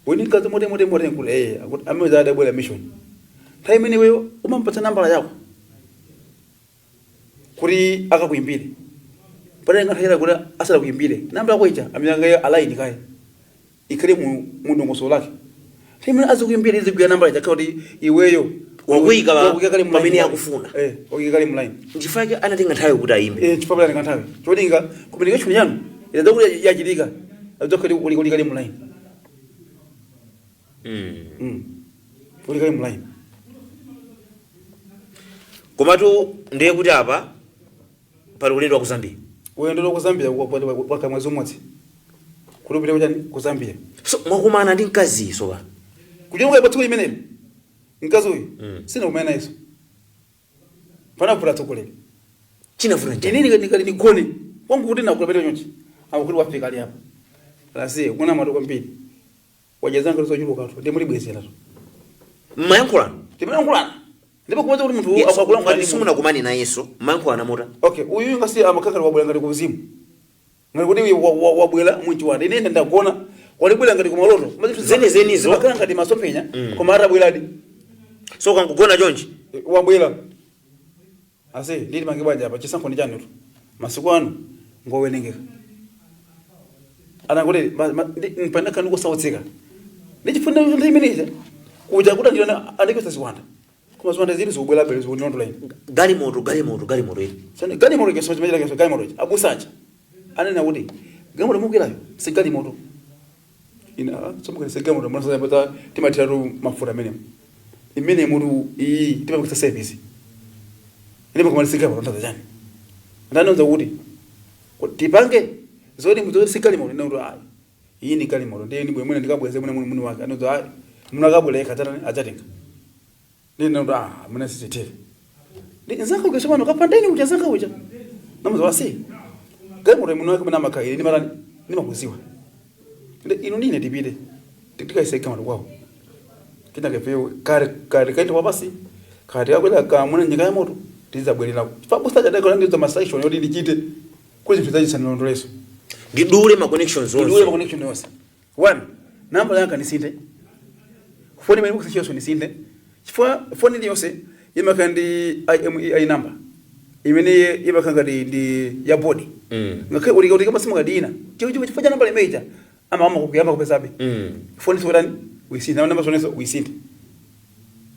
weni mkazi mote mote mote nkulu akuti amene adabwera mission nthawi imene iweyo umampatsa nambala yako kuti akakuimbire, pale ngathayira kuti asalakuimbire nambala yako ija amene angaye align kaye ikhale mu dongosolo lake, nthawi imene azikuimbira izigwira nambala ija kuti iweyo Wakuyika wakuyika kale mu line pamene kale. Akufuna. Wakuyika kale mu line. Nchifukwa chake anatenga nthawi kuti ayimbe. Chifukwa pale nthawi cholinga communication yanu idzakuti yachitika adzakhale uli kale mu line. Uli kale mu line. Komatu ndiye kuti apa pali ulendo wa ku Zambia. Ulendo ku Zambia kwaka mwezi umodzi kuti upite kuchani, ku Zambia. So mwakumana ndi mkaziso pa Kuchoka pa tsiku limeneli mkazi uyu sinakumana nayenso, panavula atsogoleri. Chinavula njani? Ine nikali nigone kwangu kuti nakula pete nyonchi akuti wafika ali apa lasiye kuna matu kwambiri wajazanga zochuluka tu ndi mulibwezera tu. Mmayankhulana? Timayankhulana ndipo kumaza kuti munthu akulankhula Ngati ndi munthu. simunakumane nayenso, mmayankhulana mota? Okay, uyu ngasi amakakhala wabwera ngati kuzimu, ngati kuti uyu wabwera munchiwanda, ine ndagona, walibwera ngati kumaloto. Zenizenizo. Zimakhala ngati masomphenya, koma atabweradi. So kangugona chonchi? Wabwera ase ndili mange bwanja apa, chisankho ndi chanu tu, masiku anu ngowerengeka. Anangoti mpandakha ndikusautsidwa ndichifuna nthawi imeneja kuja kuti andiyona andikusa ziwanda, koma ziwanda zili zikubwera bere zikundilondola ine. Galimoto, galimoto, galimoto ili. Sani galimoto keso chimachita keso galimoto ichi abusacha anena kuti galimoto mukwirayo si galimoto ina somukani si galimoto mwana sasa timathiratu mafuta amene imene mutu iyi timapikisa service ine makamani si galimoto ndaza chani ndanonza kuti tipange zoti muzoti si galimoto ine kuti ayi, iyi ni galimoto ndiye ni bwemwene ndikabweze mwene mwene mwene wake anonza ayi munakabwera yekha adzatani adzatenga ndi ndinoti ah muna sichitere ndi nzanga uja sopano kapandeni uja nzanga uja namuza wasi galimoto muno wake muna makhairi ndi marani ndimakuziwa ndi inu ndine tipite tikaise galimoto kwawo kenaka ifeyo kare kare kaita wapasi kare kakwera kamuna nyika ya moto tizabwererako chifukwa chadakala ndizo ma instruction yoti ndichite kuti zinthu zachisanilondoleso. Ndidule ma connections ndidule ma onse. Connection yonse. One, namba yanga nisinthe, foni imene ikusichiyonso nisinthe, chifukwa foni iliyonse imakhala ndi IMEI number imene imakhala ngati ndi ya body. Ngakhale ulika masimu ngati ina chifukwa cha namba imeneja ama kuyamba kupezabe. Foni sotani uisinthe, namba sonenso uisinthe,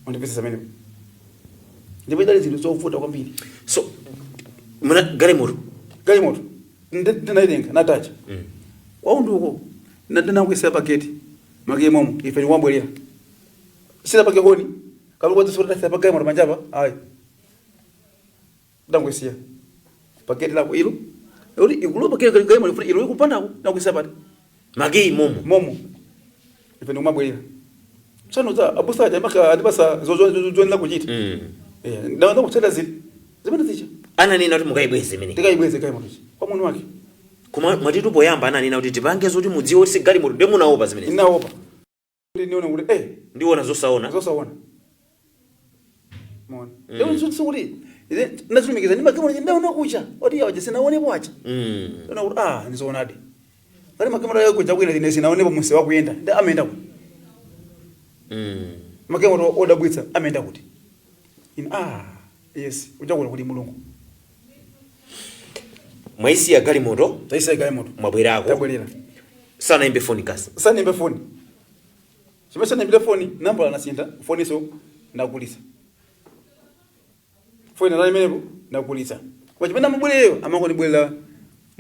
undipesa pamene ndipo idali zinthu zovuta kwambiri. So muna galimoto? Galimoto ndinaitenga natacha kwaunduko ndinakwesera pageti make momo ife tiwabwerera sila pake honi kapita pa galimoto manjapa ayi ndangwesiya pageti lako ilo kuti ikulo pageti galimoto ifuna ilo ikupandako ndangwesiya pati. Makeyi momo? Momo ife ndikumabwerera tsano za abusa aja maka andipasa zozozozola kuchita. Ndaona kutsata zili zimene zicha. Ananena kuti mukayibweze imene? Ndikayibweze galimoto kwa mwini wake. Koma mwatitu poyamba ananena kuti tipange zoti mudziwe kuti si galimoto, ndiye munaopa zimenezi? Inaopa kuti nione kuti ndiona zosaona. Zosaona mona leo nso kuti ine ndazilumikiza ndi magalimoto ndaona kucha oti yawa sinaonepo acha. Ndaona kuti ah ndizoonadi ngati magalimoto yakuja kwina ine sinaonepo munse wakuyenda ndi amenda kuti magalimoto odabwitsa amenda kuti ine ah yes uchakuti kuli Mulungu. Mwaisiya galimoto? Taisiya galimoto. Mwabwerako? Tabwerera. Sanayimbe foni kasi? Sanayimbe foni, chimene sanayimbe foni nambala nasintha, foniso ndakulisa, foni nali imenepo ndakulisa, koma chimene amabwereyo amangondibwerera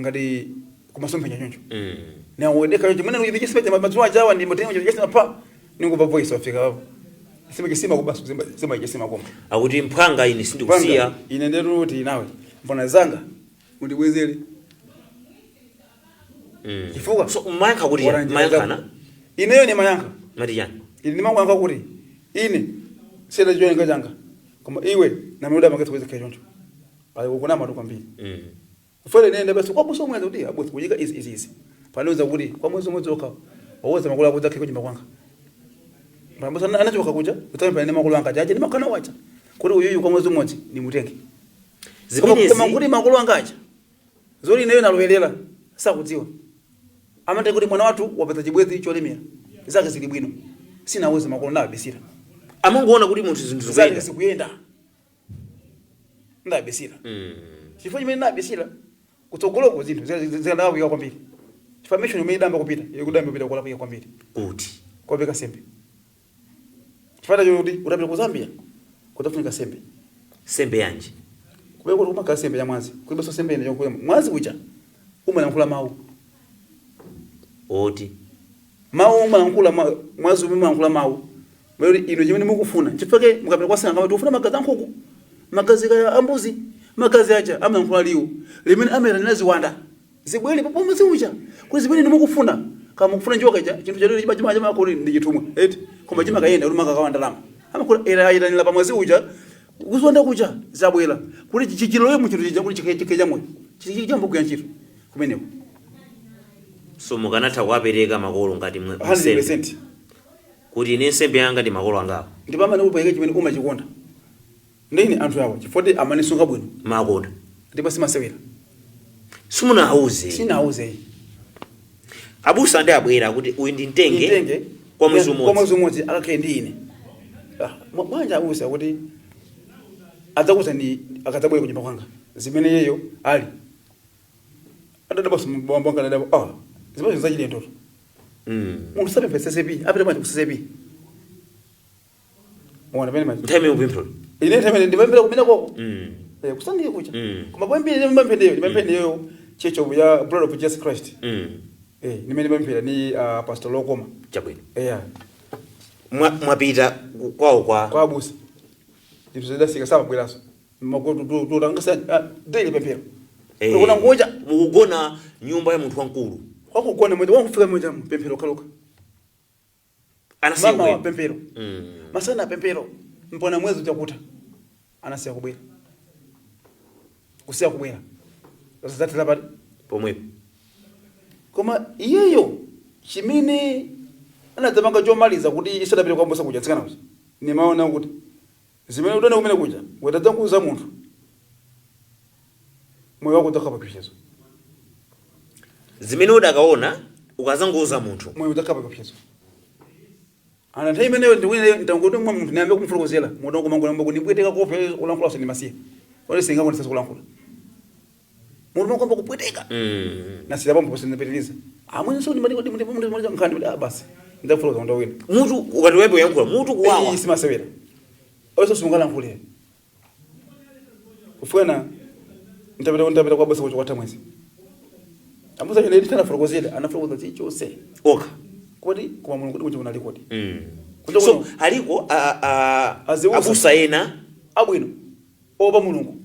ngati kumasomphenya choncho. Nawodeka chimene ndichisima madzuwa ajawa ndi motengo chichisima pa ningumva voice wafika papo sima chisima kubaso sima sima chisima koma akuti mphwanga ine sindikusiya. Panga, ine ndetu nawe mbona zanga undibwezere chifukwa So mayankha kuti waranjira mayankhana? zako. Ineyo ni mayankha. Mati chani? Ine ndimakuyankha kuti ine sina choyenga changa koma iwe nameuda makati kuweza choncho pali kukuna matu kwambiri. Ufere nende basi kwa buso mwezi kuti abusi kuyika izi izi izi panoza kuti kwa mwezi mwezi okha wawoza makulu ako zake kunyumba kwanga pambusa anachoka kuja utampa ne makulu anga jaje ndimakana wacha kuti uyuyu kwa mwezi umodzi nimutenge. Zimenezi Koma kuti makolo anga aja zoti ineyo nalowerera sakudziwa. Amati kuti mwana wathu wapeza chibwenzi cholemera, zake zili bwino. Sinawuze makolo, ndabisira. Amangoona kuti munthu zinthu Zake zikuyenda. zikuyenda, ndabisira. Chifukwa chimene ndabisira, kutsogoloko zinthu zikadalakwika kwambiri, chifukwa mission imene idamba kupita ikudamba kupita kulakwika kwambiri. Kuti? Kopeka sembe, chifukwa chokuti utapita ku Zambia kudzafunika sembe. Sembe yanji? Kubeka kuti kumakhala sembe ya mwazi, kulibenso sembe ine yokuya mwazi uja umalankhula mawu. Oti? Mawu umalankhula mwazi umalankhula mawu kuti ino chimene mukufuna. Chifukwa mukapita kwa sing'anga, tikufuna magazi a nkhuku, magazi kaya ambuzi, magazi aja amalankhula liwu limene amayitanira ziwanda zibwere pa mwazi uja kuti zimene inu mukufuna. Kama mukufuna njoka ija, chinthu chatero chima chima chima kuti ndi chithumwa eti, koma chimakayenda kuti makakawa ndalama, amakula era ayitanira pa mwazi uja, kuziwanda kuja zabwera kuti chichilowe mu chinthu chija kuti chikhe chamoyo chiyambe ntchito kumeneko. So mukanatha kuwapereka makolo ngati nsembe? 100%. Kuti ine nsembe yanga ndi makolo angawo. Ndipo amene upereke chimene umachikonda. Ndine anthu awa chifukwa amanisunga bwino. Makonda. Ndipo simasewera. Simunawuze? Sinawuze. Abusa ndi abwera kuti uyu ndi mtenge. Nditenge. Kwa mwezi Kwa umodzi. mwezi umodzi akakhale ndi ine. Bwanja abusa kuti adzakuza ndi akadzabwera kunyumba kwanga zimene yeyo ali adadaba bambo anga adadaba, ah, zimene zachilendo. Munthu sapempha CCAP, apita bwanji ku CCAP? Mwana pene maji. Nthawi imene mupemphero? Ine nthawi imene ndimapemphera kumene koko. Eh, kusandiye kucha. Koma kwambiri ndimapemphera ndimapemphera Church of ya Blood of Jesus Christ. Eh, nimene ndimapemphera ni Pastor Lokoma. Chabwino. Yeah. Mwapita kwawo kwa Kwa abusa. Zinthu zidasika, samabweranso. Makutu daily pemphero. Kuna ngoja. Mukugona nyumba ya munthu wamkulu. Wakugona mmoja, wakufika mmoja pemphero kaloka. Anasiya Mama wa kubwera. pemphero. Masana pemphero. Mpona mwezi utakuta. Anasiya kubwera. Kusiya kubwera. Zathera pati. Pomwepo. Koma iyeyo chimene anadzapanga chomaliza kuti isadapite kwa abusa kuja, tsikana uja, nimaona kuti zimene udone kumene kuja wetadzakuuza munthu, moyo wako udzakhala pa chiopsezo. Zimene udakaona ukazangoza munthu. Moyo udzakhala pa chiopsezo. Ana nthawi imeneyo ndiwine ntangoti mwa munthu niyambe kumfotokozera munthu kumangolamba kunipweteka kope kulankhula sindimasiya ole singakonesa kulankhula munthu makomba kupweteka. Nasira pampo sindipitiriza amwene so ndimati kuti ndimati nkhani kuti ah, basi, ndidzafotokoza munthu wina. Mutu ukati wayambe kuyankhula, mutu kuwawa. Iyi simasewera, oso sungalankhule kufuna. Ndapita kwa abusa kucho kwatha mwezi, abusa chene nditanafotokozera, anafotokoza chilichonse. Okha. Kodi koma Mulungu kuti kunja kunali kodi? Kunja so kuno aliko Azibusa. Abusa ena abwino opa Mulungu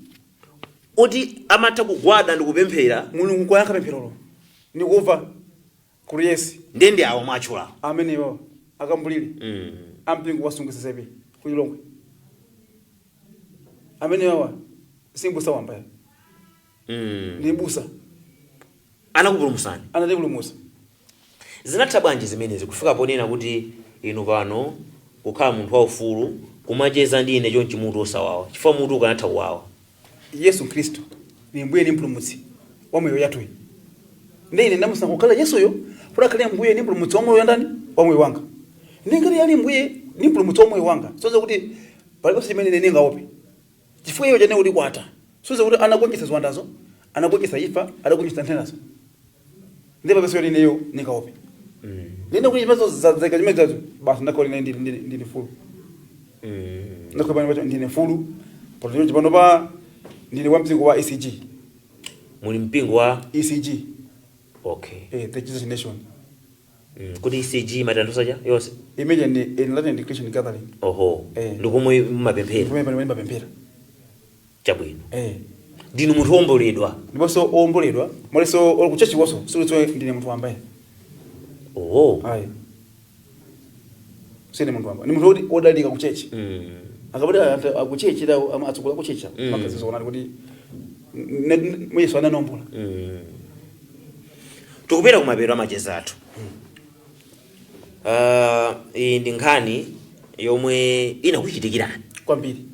oti amatha kugwada ndi kupemphera. Mulungu kwayankha pempherolo ndikumva kuti yes. Ndende awo mwatchula. Amenewo akambulire ampingo wasungisa sepe kulilongwe, amenewa simbusa wamba, ndi busa. Anakupulumutsani. Anatipulumutsa. Zinatha bwanji zimenezi kufika ponena kuti inu pano kukhala munthu waufulu kumacheza ndi ine chonchi, mutu osawawa, chifukwa mutu ukanatha kuwawa? Yesu Khristu ni mbuye ni mpulumutsi wa moyo yathuyi, ndi ine ndamusankha kukhala Yesuyo kuti akhale mbuye ni mpulumutsi wa moyo ndani, wa moyo wanga. Ndi ngati ali mbuye ni mpulumutsi wa moyo wanga, soza kuti paliponse chimene ine ndingaope, chifukwa iye chane kuti kwata soza kuti anagonjetsa ziwandazo, anagonjetsa imfa, anagonjetsa nthendazo, ndi papenso yoti ineyo ndingaope. Ndine kuti chimezo zaika chimene zazo, basi, ndakhala ine ndili mfulu. Ndakhala pano pacho ndine mfulu pano pano pa ndine wa mpingo wa ECG. Muli mpingo wa ECG. Okay. Eh, the Jesus Nation. Kuti ECG matanthauza cha yonse? Imene ni Enlightened Christian Gathering. Oho. Eh. Ndikomwe mumapemphera? Kumene pano mapemphera. Chabwino. Eh. Ndinu munthu womboledwa. Ndiponso owomboledwa mwalinso oli kuchechi konso sikuti ndine munthu wambaye. Oho. Ayi, sine munthu wamba, ni munthu woti wodalirika kuchechi. Akapati anthu akuchechi da atsogola kuchechi makazizoonani kuti Yesu ananombola. Tikupita kumapeto amacheza athu. Iyi ndi nkhani yomwe inakuchitikirani. Kwambiri.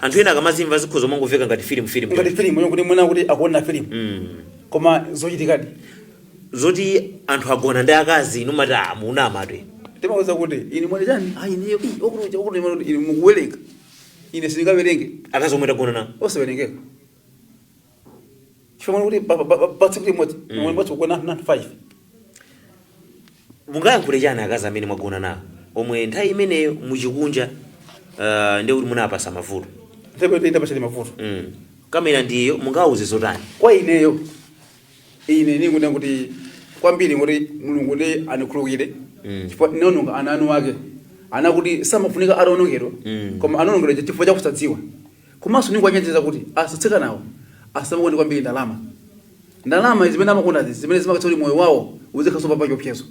Anthu ena akamazimva zikhoza mangomveka ngati filimu filimu. Ngati filimu, kuti mwina kuti akuona filimu, koma zochitikadi. Zoti anthu agona ndi akazi, inu mati amuna amatwe? Timauza kuti ine mwene chani, ayi, ine okuti okuti ine mukuwerenga, ine sindingawerenge. Akazi omwe tagona nawo? Osawerengeka, chifukwa kuti pa tsiku limodzi mwene mwatsi kugona anthu 5. Mungayankhule chani akazi amene mwagona nawo, omwe nthawi imeneyo muchikunja, ndiye kuti munapasa mavuto? Nthawi yote ndapasali mavuto. Kamera ndiyo, mungawuze zotani? Kwa ineyo, ine ningunena kuti kwambiri kuti Mulungu ndi anikhululukire, chifukwa ndinaononga ana anu ake, ana kuti samafunika ataonongedwa, koma anaonongedwa chifukwa cha kusadziwa. Komanso ninguwachenjeza kuti asatsikanawo asamakonde kwambiri ndalama. Ndalama zimene amakondazi, zimene zimakatsa kuti moyo wawo uzikhaso pa chiopsezo,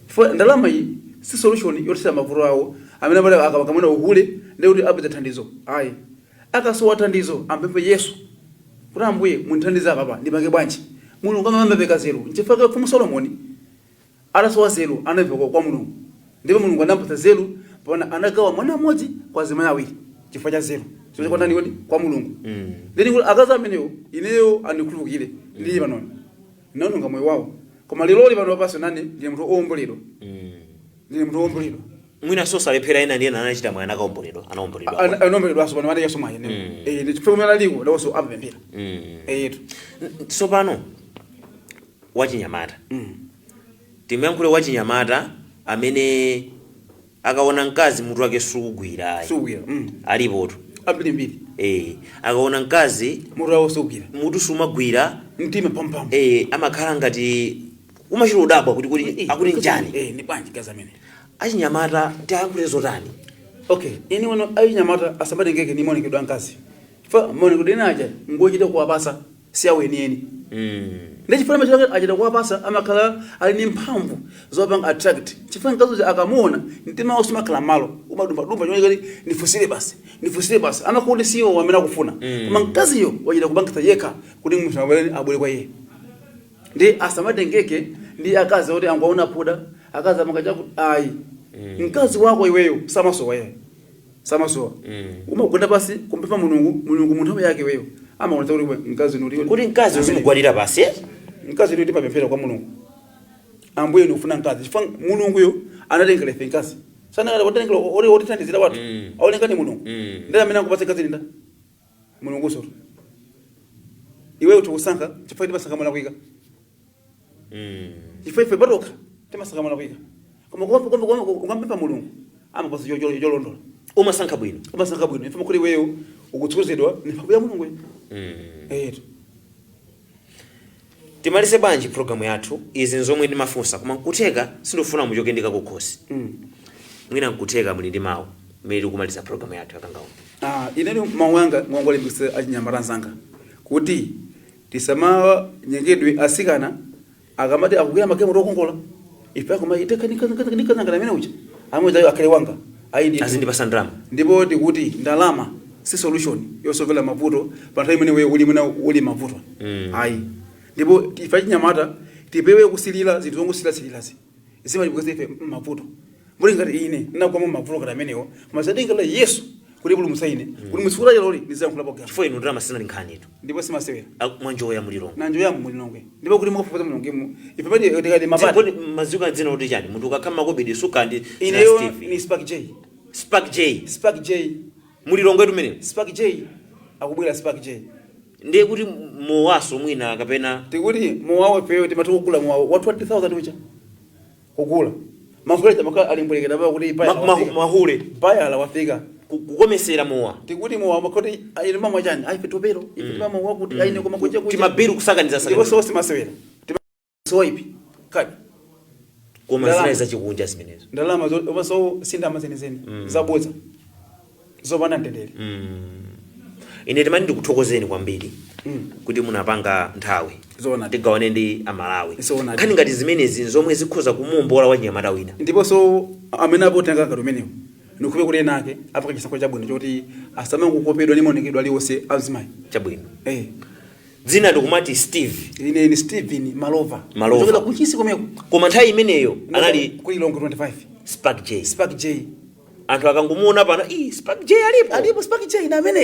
chifukwa ndalama iyi si solution yothera mavuto awo amene amati akamuna uhule ndi kuti apeza thandizo. Ayi, akasowa thandizo ampemphe Yesu kuti, "Ambuye, mundithandize apapa, ndipange bwanji?" Mulungu amamapeka zeru. Nchifukwa mfumu Solomoni atasowa zeru anapempha kwa Mulungu, ndipo Mulungu anampatsa zeru. Pona anagawa mwana mmodzi kwa azimayi awiri chifukwa cha zeru. So kwa ndani kodi? Kwa Mulungu. Then kuti akazi amenewo, ineyo andikhululukire, ndili panoni naononga moyo wawo, koma liloli pano paso nane ndine munthu owomboledwa, ndine munthu owomboledwa. Mwina sosalephera, ena ndi ena anachita mwayi, anakaomboledwa, anaomboledwa. Anaomboledwaso pano anayaso mwayi. Ndi chifukwa kumene aliko lawonso amapemphera. Etu. Tsopano wachinyamata, timuyankhule wachinyamata amene akaona mkazi mutu wake sukugwira ayi. Sukugwira. Alipotu. Ambirimbiri. Akaona mkazi mutu wawo sukugwira, mutu sumagwira, mtima pampam. Amakhala ngati umachita udabwa kuti akuti njani. Ni bwanji kazi amene? Achinyamata tiayankhule zotani? Okay, ini wano achinyamata asamatengeke ni maonekedwe a mkazi, chifukwa maonekedwe ena aja ngochita kuwapasa, si awo enieni. Ndi chifukwa amachita achita kuwapasa, amakhala ali ndi mphamvu zopanga attract, chifukwa mkazi uja akamuona mtima wawo sumakhala malo, umadumbadumba choneka kuti ndifusire basi, ndifusire basi. Amakhala kuti siwo amene akufuna, koma mkaziyo wachita kupangitsa yekha kuti munthu abwere, abwere kwa iye. Ndi asamatengeke ndi akazi oti angoona phuda, akazi amanga chaku, ayi. Mkazi wako iweyo samasowa, iye samasowa. Umagwada pasi kumpempha Mulungu. Mulungu mu nthawi yake iweyo amaonetsa kuti mkazi nuli Kuti mkazi uzimugwadira pasi, eh? Mkazi ndi timapemphera kwa Mulungu, "Ambuye, ndikufuna mkazi," chifukwa Mulunguyo anatengera ife mkazi, sanakati watengera ori otithandizira wathu, aoneka ni Mulungu. Ndi amene akupatsa mkazi linda Mulungu soto iweyo tikusankha, chifukwa timasankha molakwika, chifukwa ife patokha timasankha molakwika, koma ukampempha Mulungu amapatsa cholondola. Umasankha bwino. Umasankha bwino ife makhuli, iweyo ukutsozedwa ni mphamvu ya Mulungu. Etu. Timalize bwanji programu yathu? Izi nzomwe ndimafunsa, koma nkutheka sindifuna muchoke ndikakukhosi. Mwina nkutheka muli ndi mawu mmene tikumaliza programu yathu yakangawo. Ah, ineni mawu anga ngongolimbikitsa achinyamata anzanga kuti tisamanyengedwe asikana akamati akukwera magalimoto okongola, ife akoma ndikazangana amene uja amwe akhale wanga, ayi ndithu. Azindipasa ndalama. Ndipo tikuti ndalama si solution yosovera mavuto pa nthawi imene iwe uli mwina uli mavuto, ayi. Ndipo ife achinyamata tipewe kusilira zinthu zongosilasilirazi, zimatibweza ife mavuto. Muli ngati ine ndinakwama mavuto ngati amenewo, koma zadengera Yesu kuti pulumutsa ine kuti mutsiku la lero ndiziyankhula pogama. Chifukwa inu ndalama sinali nkhanitu. Ndipo simasewera. Mwanjoya mulilongwe. Nanjoya mulilongwe, ndipo kuti mukafufuza mulilongwemu ife pati tikati mapati. Kodi maziko a dzina kuti chani? Munthu ukakhala makobidi sukandi Ineyo ni Spark J. Spark J. Spark J. Mulilongwe tumeneko. Spark J, akubwera Spark J. Ndiye kuti mowaso mwina kapena? Tikuti mowawo ifeyo timati kugula mowawo wa 20,000 uja, kugula mafuta makhala alimbwelekera pa kuti bayala wafika. Mahule. Bayala wafika. Kukomesera mowa. Tikuti mowa makoti ine mamwa chani, ayi ife topero, ife timamwa wakuti, ayi ine koma kuja kuja. Timabiru kusakaniza Ndipo sakaniza. so simasewera, soipi kadi. Koma Ndalama. zinali zachikunja zimenezo. Ndalama so sindama zenizeni, zabodza, zopanda mtendere. Ine timati ndikuthokozeni kwambiri kuti munapanga nthawi Zoonadi. tigawane ndi Amalawi Zoonadi. nkhani ngati zimenezi zomwe zikhoza kumuwombola wachinyamata wina. Ndiponso amene apotenga ngati umenewo, ndikhupe kuti ena ake apanga chisankho chabwino choti asamangokopedwa ndi maonekedwe aliwonse azimayi. Chabwino. Eh. Dzina ndikumati Steve? Ine ni Steven Malova. Malova. Kuchokera kuchisi komeko. Koma nthawi imeneyo anali ku Lilongwe 25. Spark J. Spark J. Anthu akangomuona pano, "Ii, Spark J alipo." Alipo Spark J, ine amene.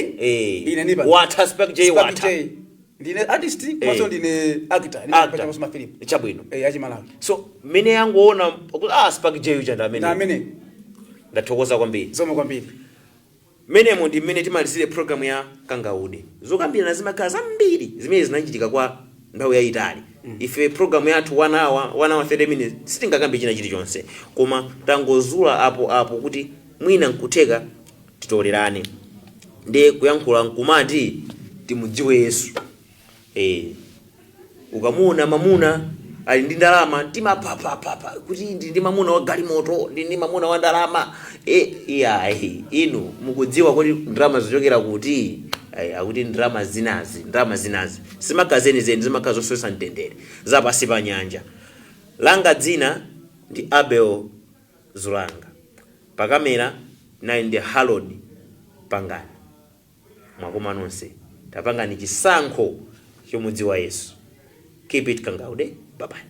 Ine ndipa Watha Spark J. Spark Watha. J. Ndine artist komanso ndine actor. Actor. Ndine mafilimu. Chabwino. Achimalawi. So mmene yangoona kuti, ah, Spark J uja ndi amene. Na amene. Ndathokoza kwambiri. Zomwe kwambiri. Menemo ndi mmene timalizire programu ya Kangaude. Zokambirana zimakhala zambiri zimene zinachitika kwa nthawi yayitali. Ife programu yathu 1 hour, 1 hour 30 minutes, sitingakambe china chilichonse, koma tangozula apo apo kuti mwina nkutheka titolerane ndi kuyankhula nkumati timudziwe Yesu. Ukamuona mamuna ali ndi ndalama, timapapapapa kuti ndi mamuna wa galimoto, ndi mamuna wa ndalama. Iyayi, inu mukudziwa kuti ndalama zochokera kuti? Akuti ndalama zinazi, ndalama zinazi zimakhala zenizeni, zimakhala zosowetsa mtendere, zapasi pa nyanja. Langa dzina ndi Abel Zulanga, pakamera nali ndi Harold Pangani. Mwakoma nonse, tapangani chisankho chomudziwa Yesu. Keep it Kangaude. Bye bye.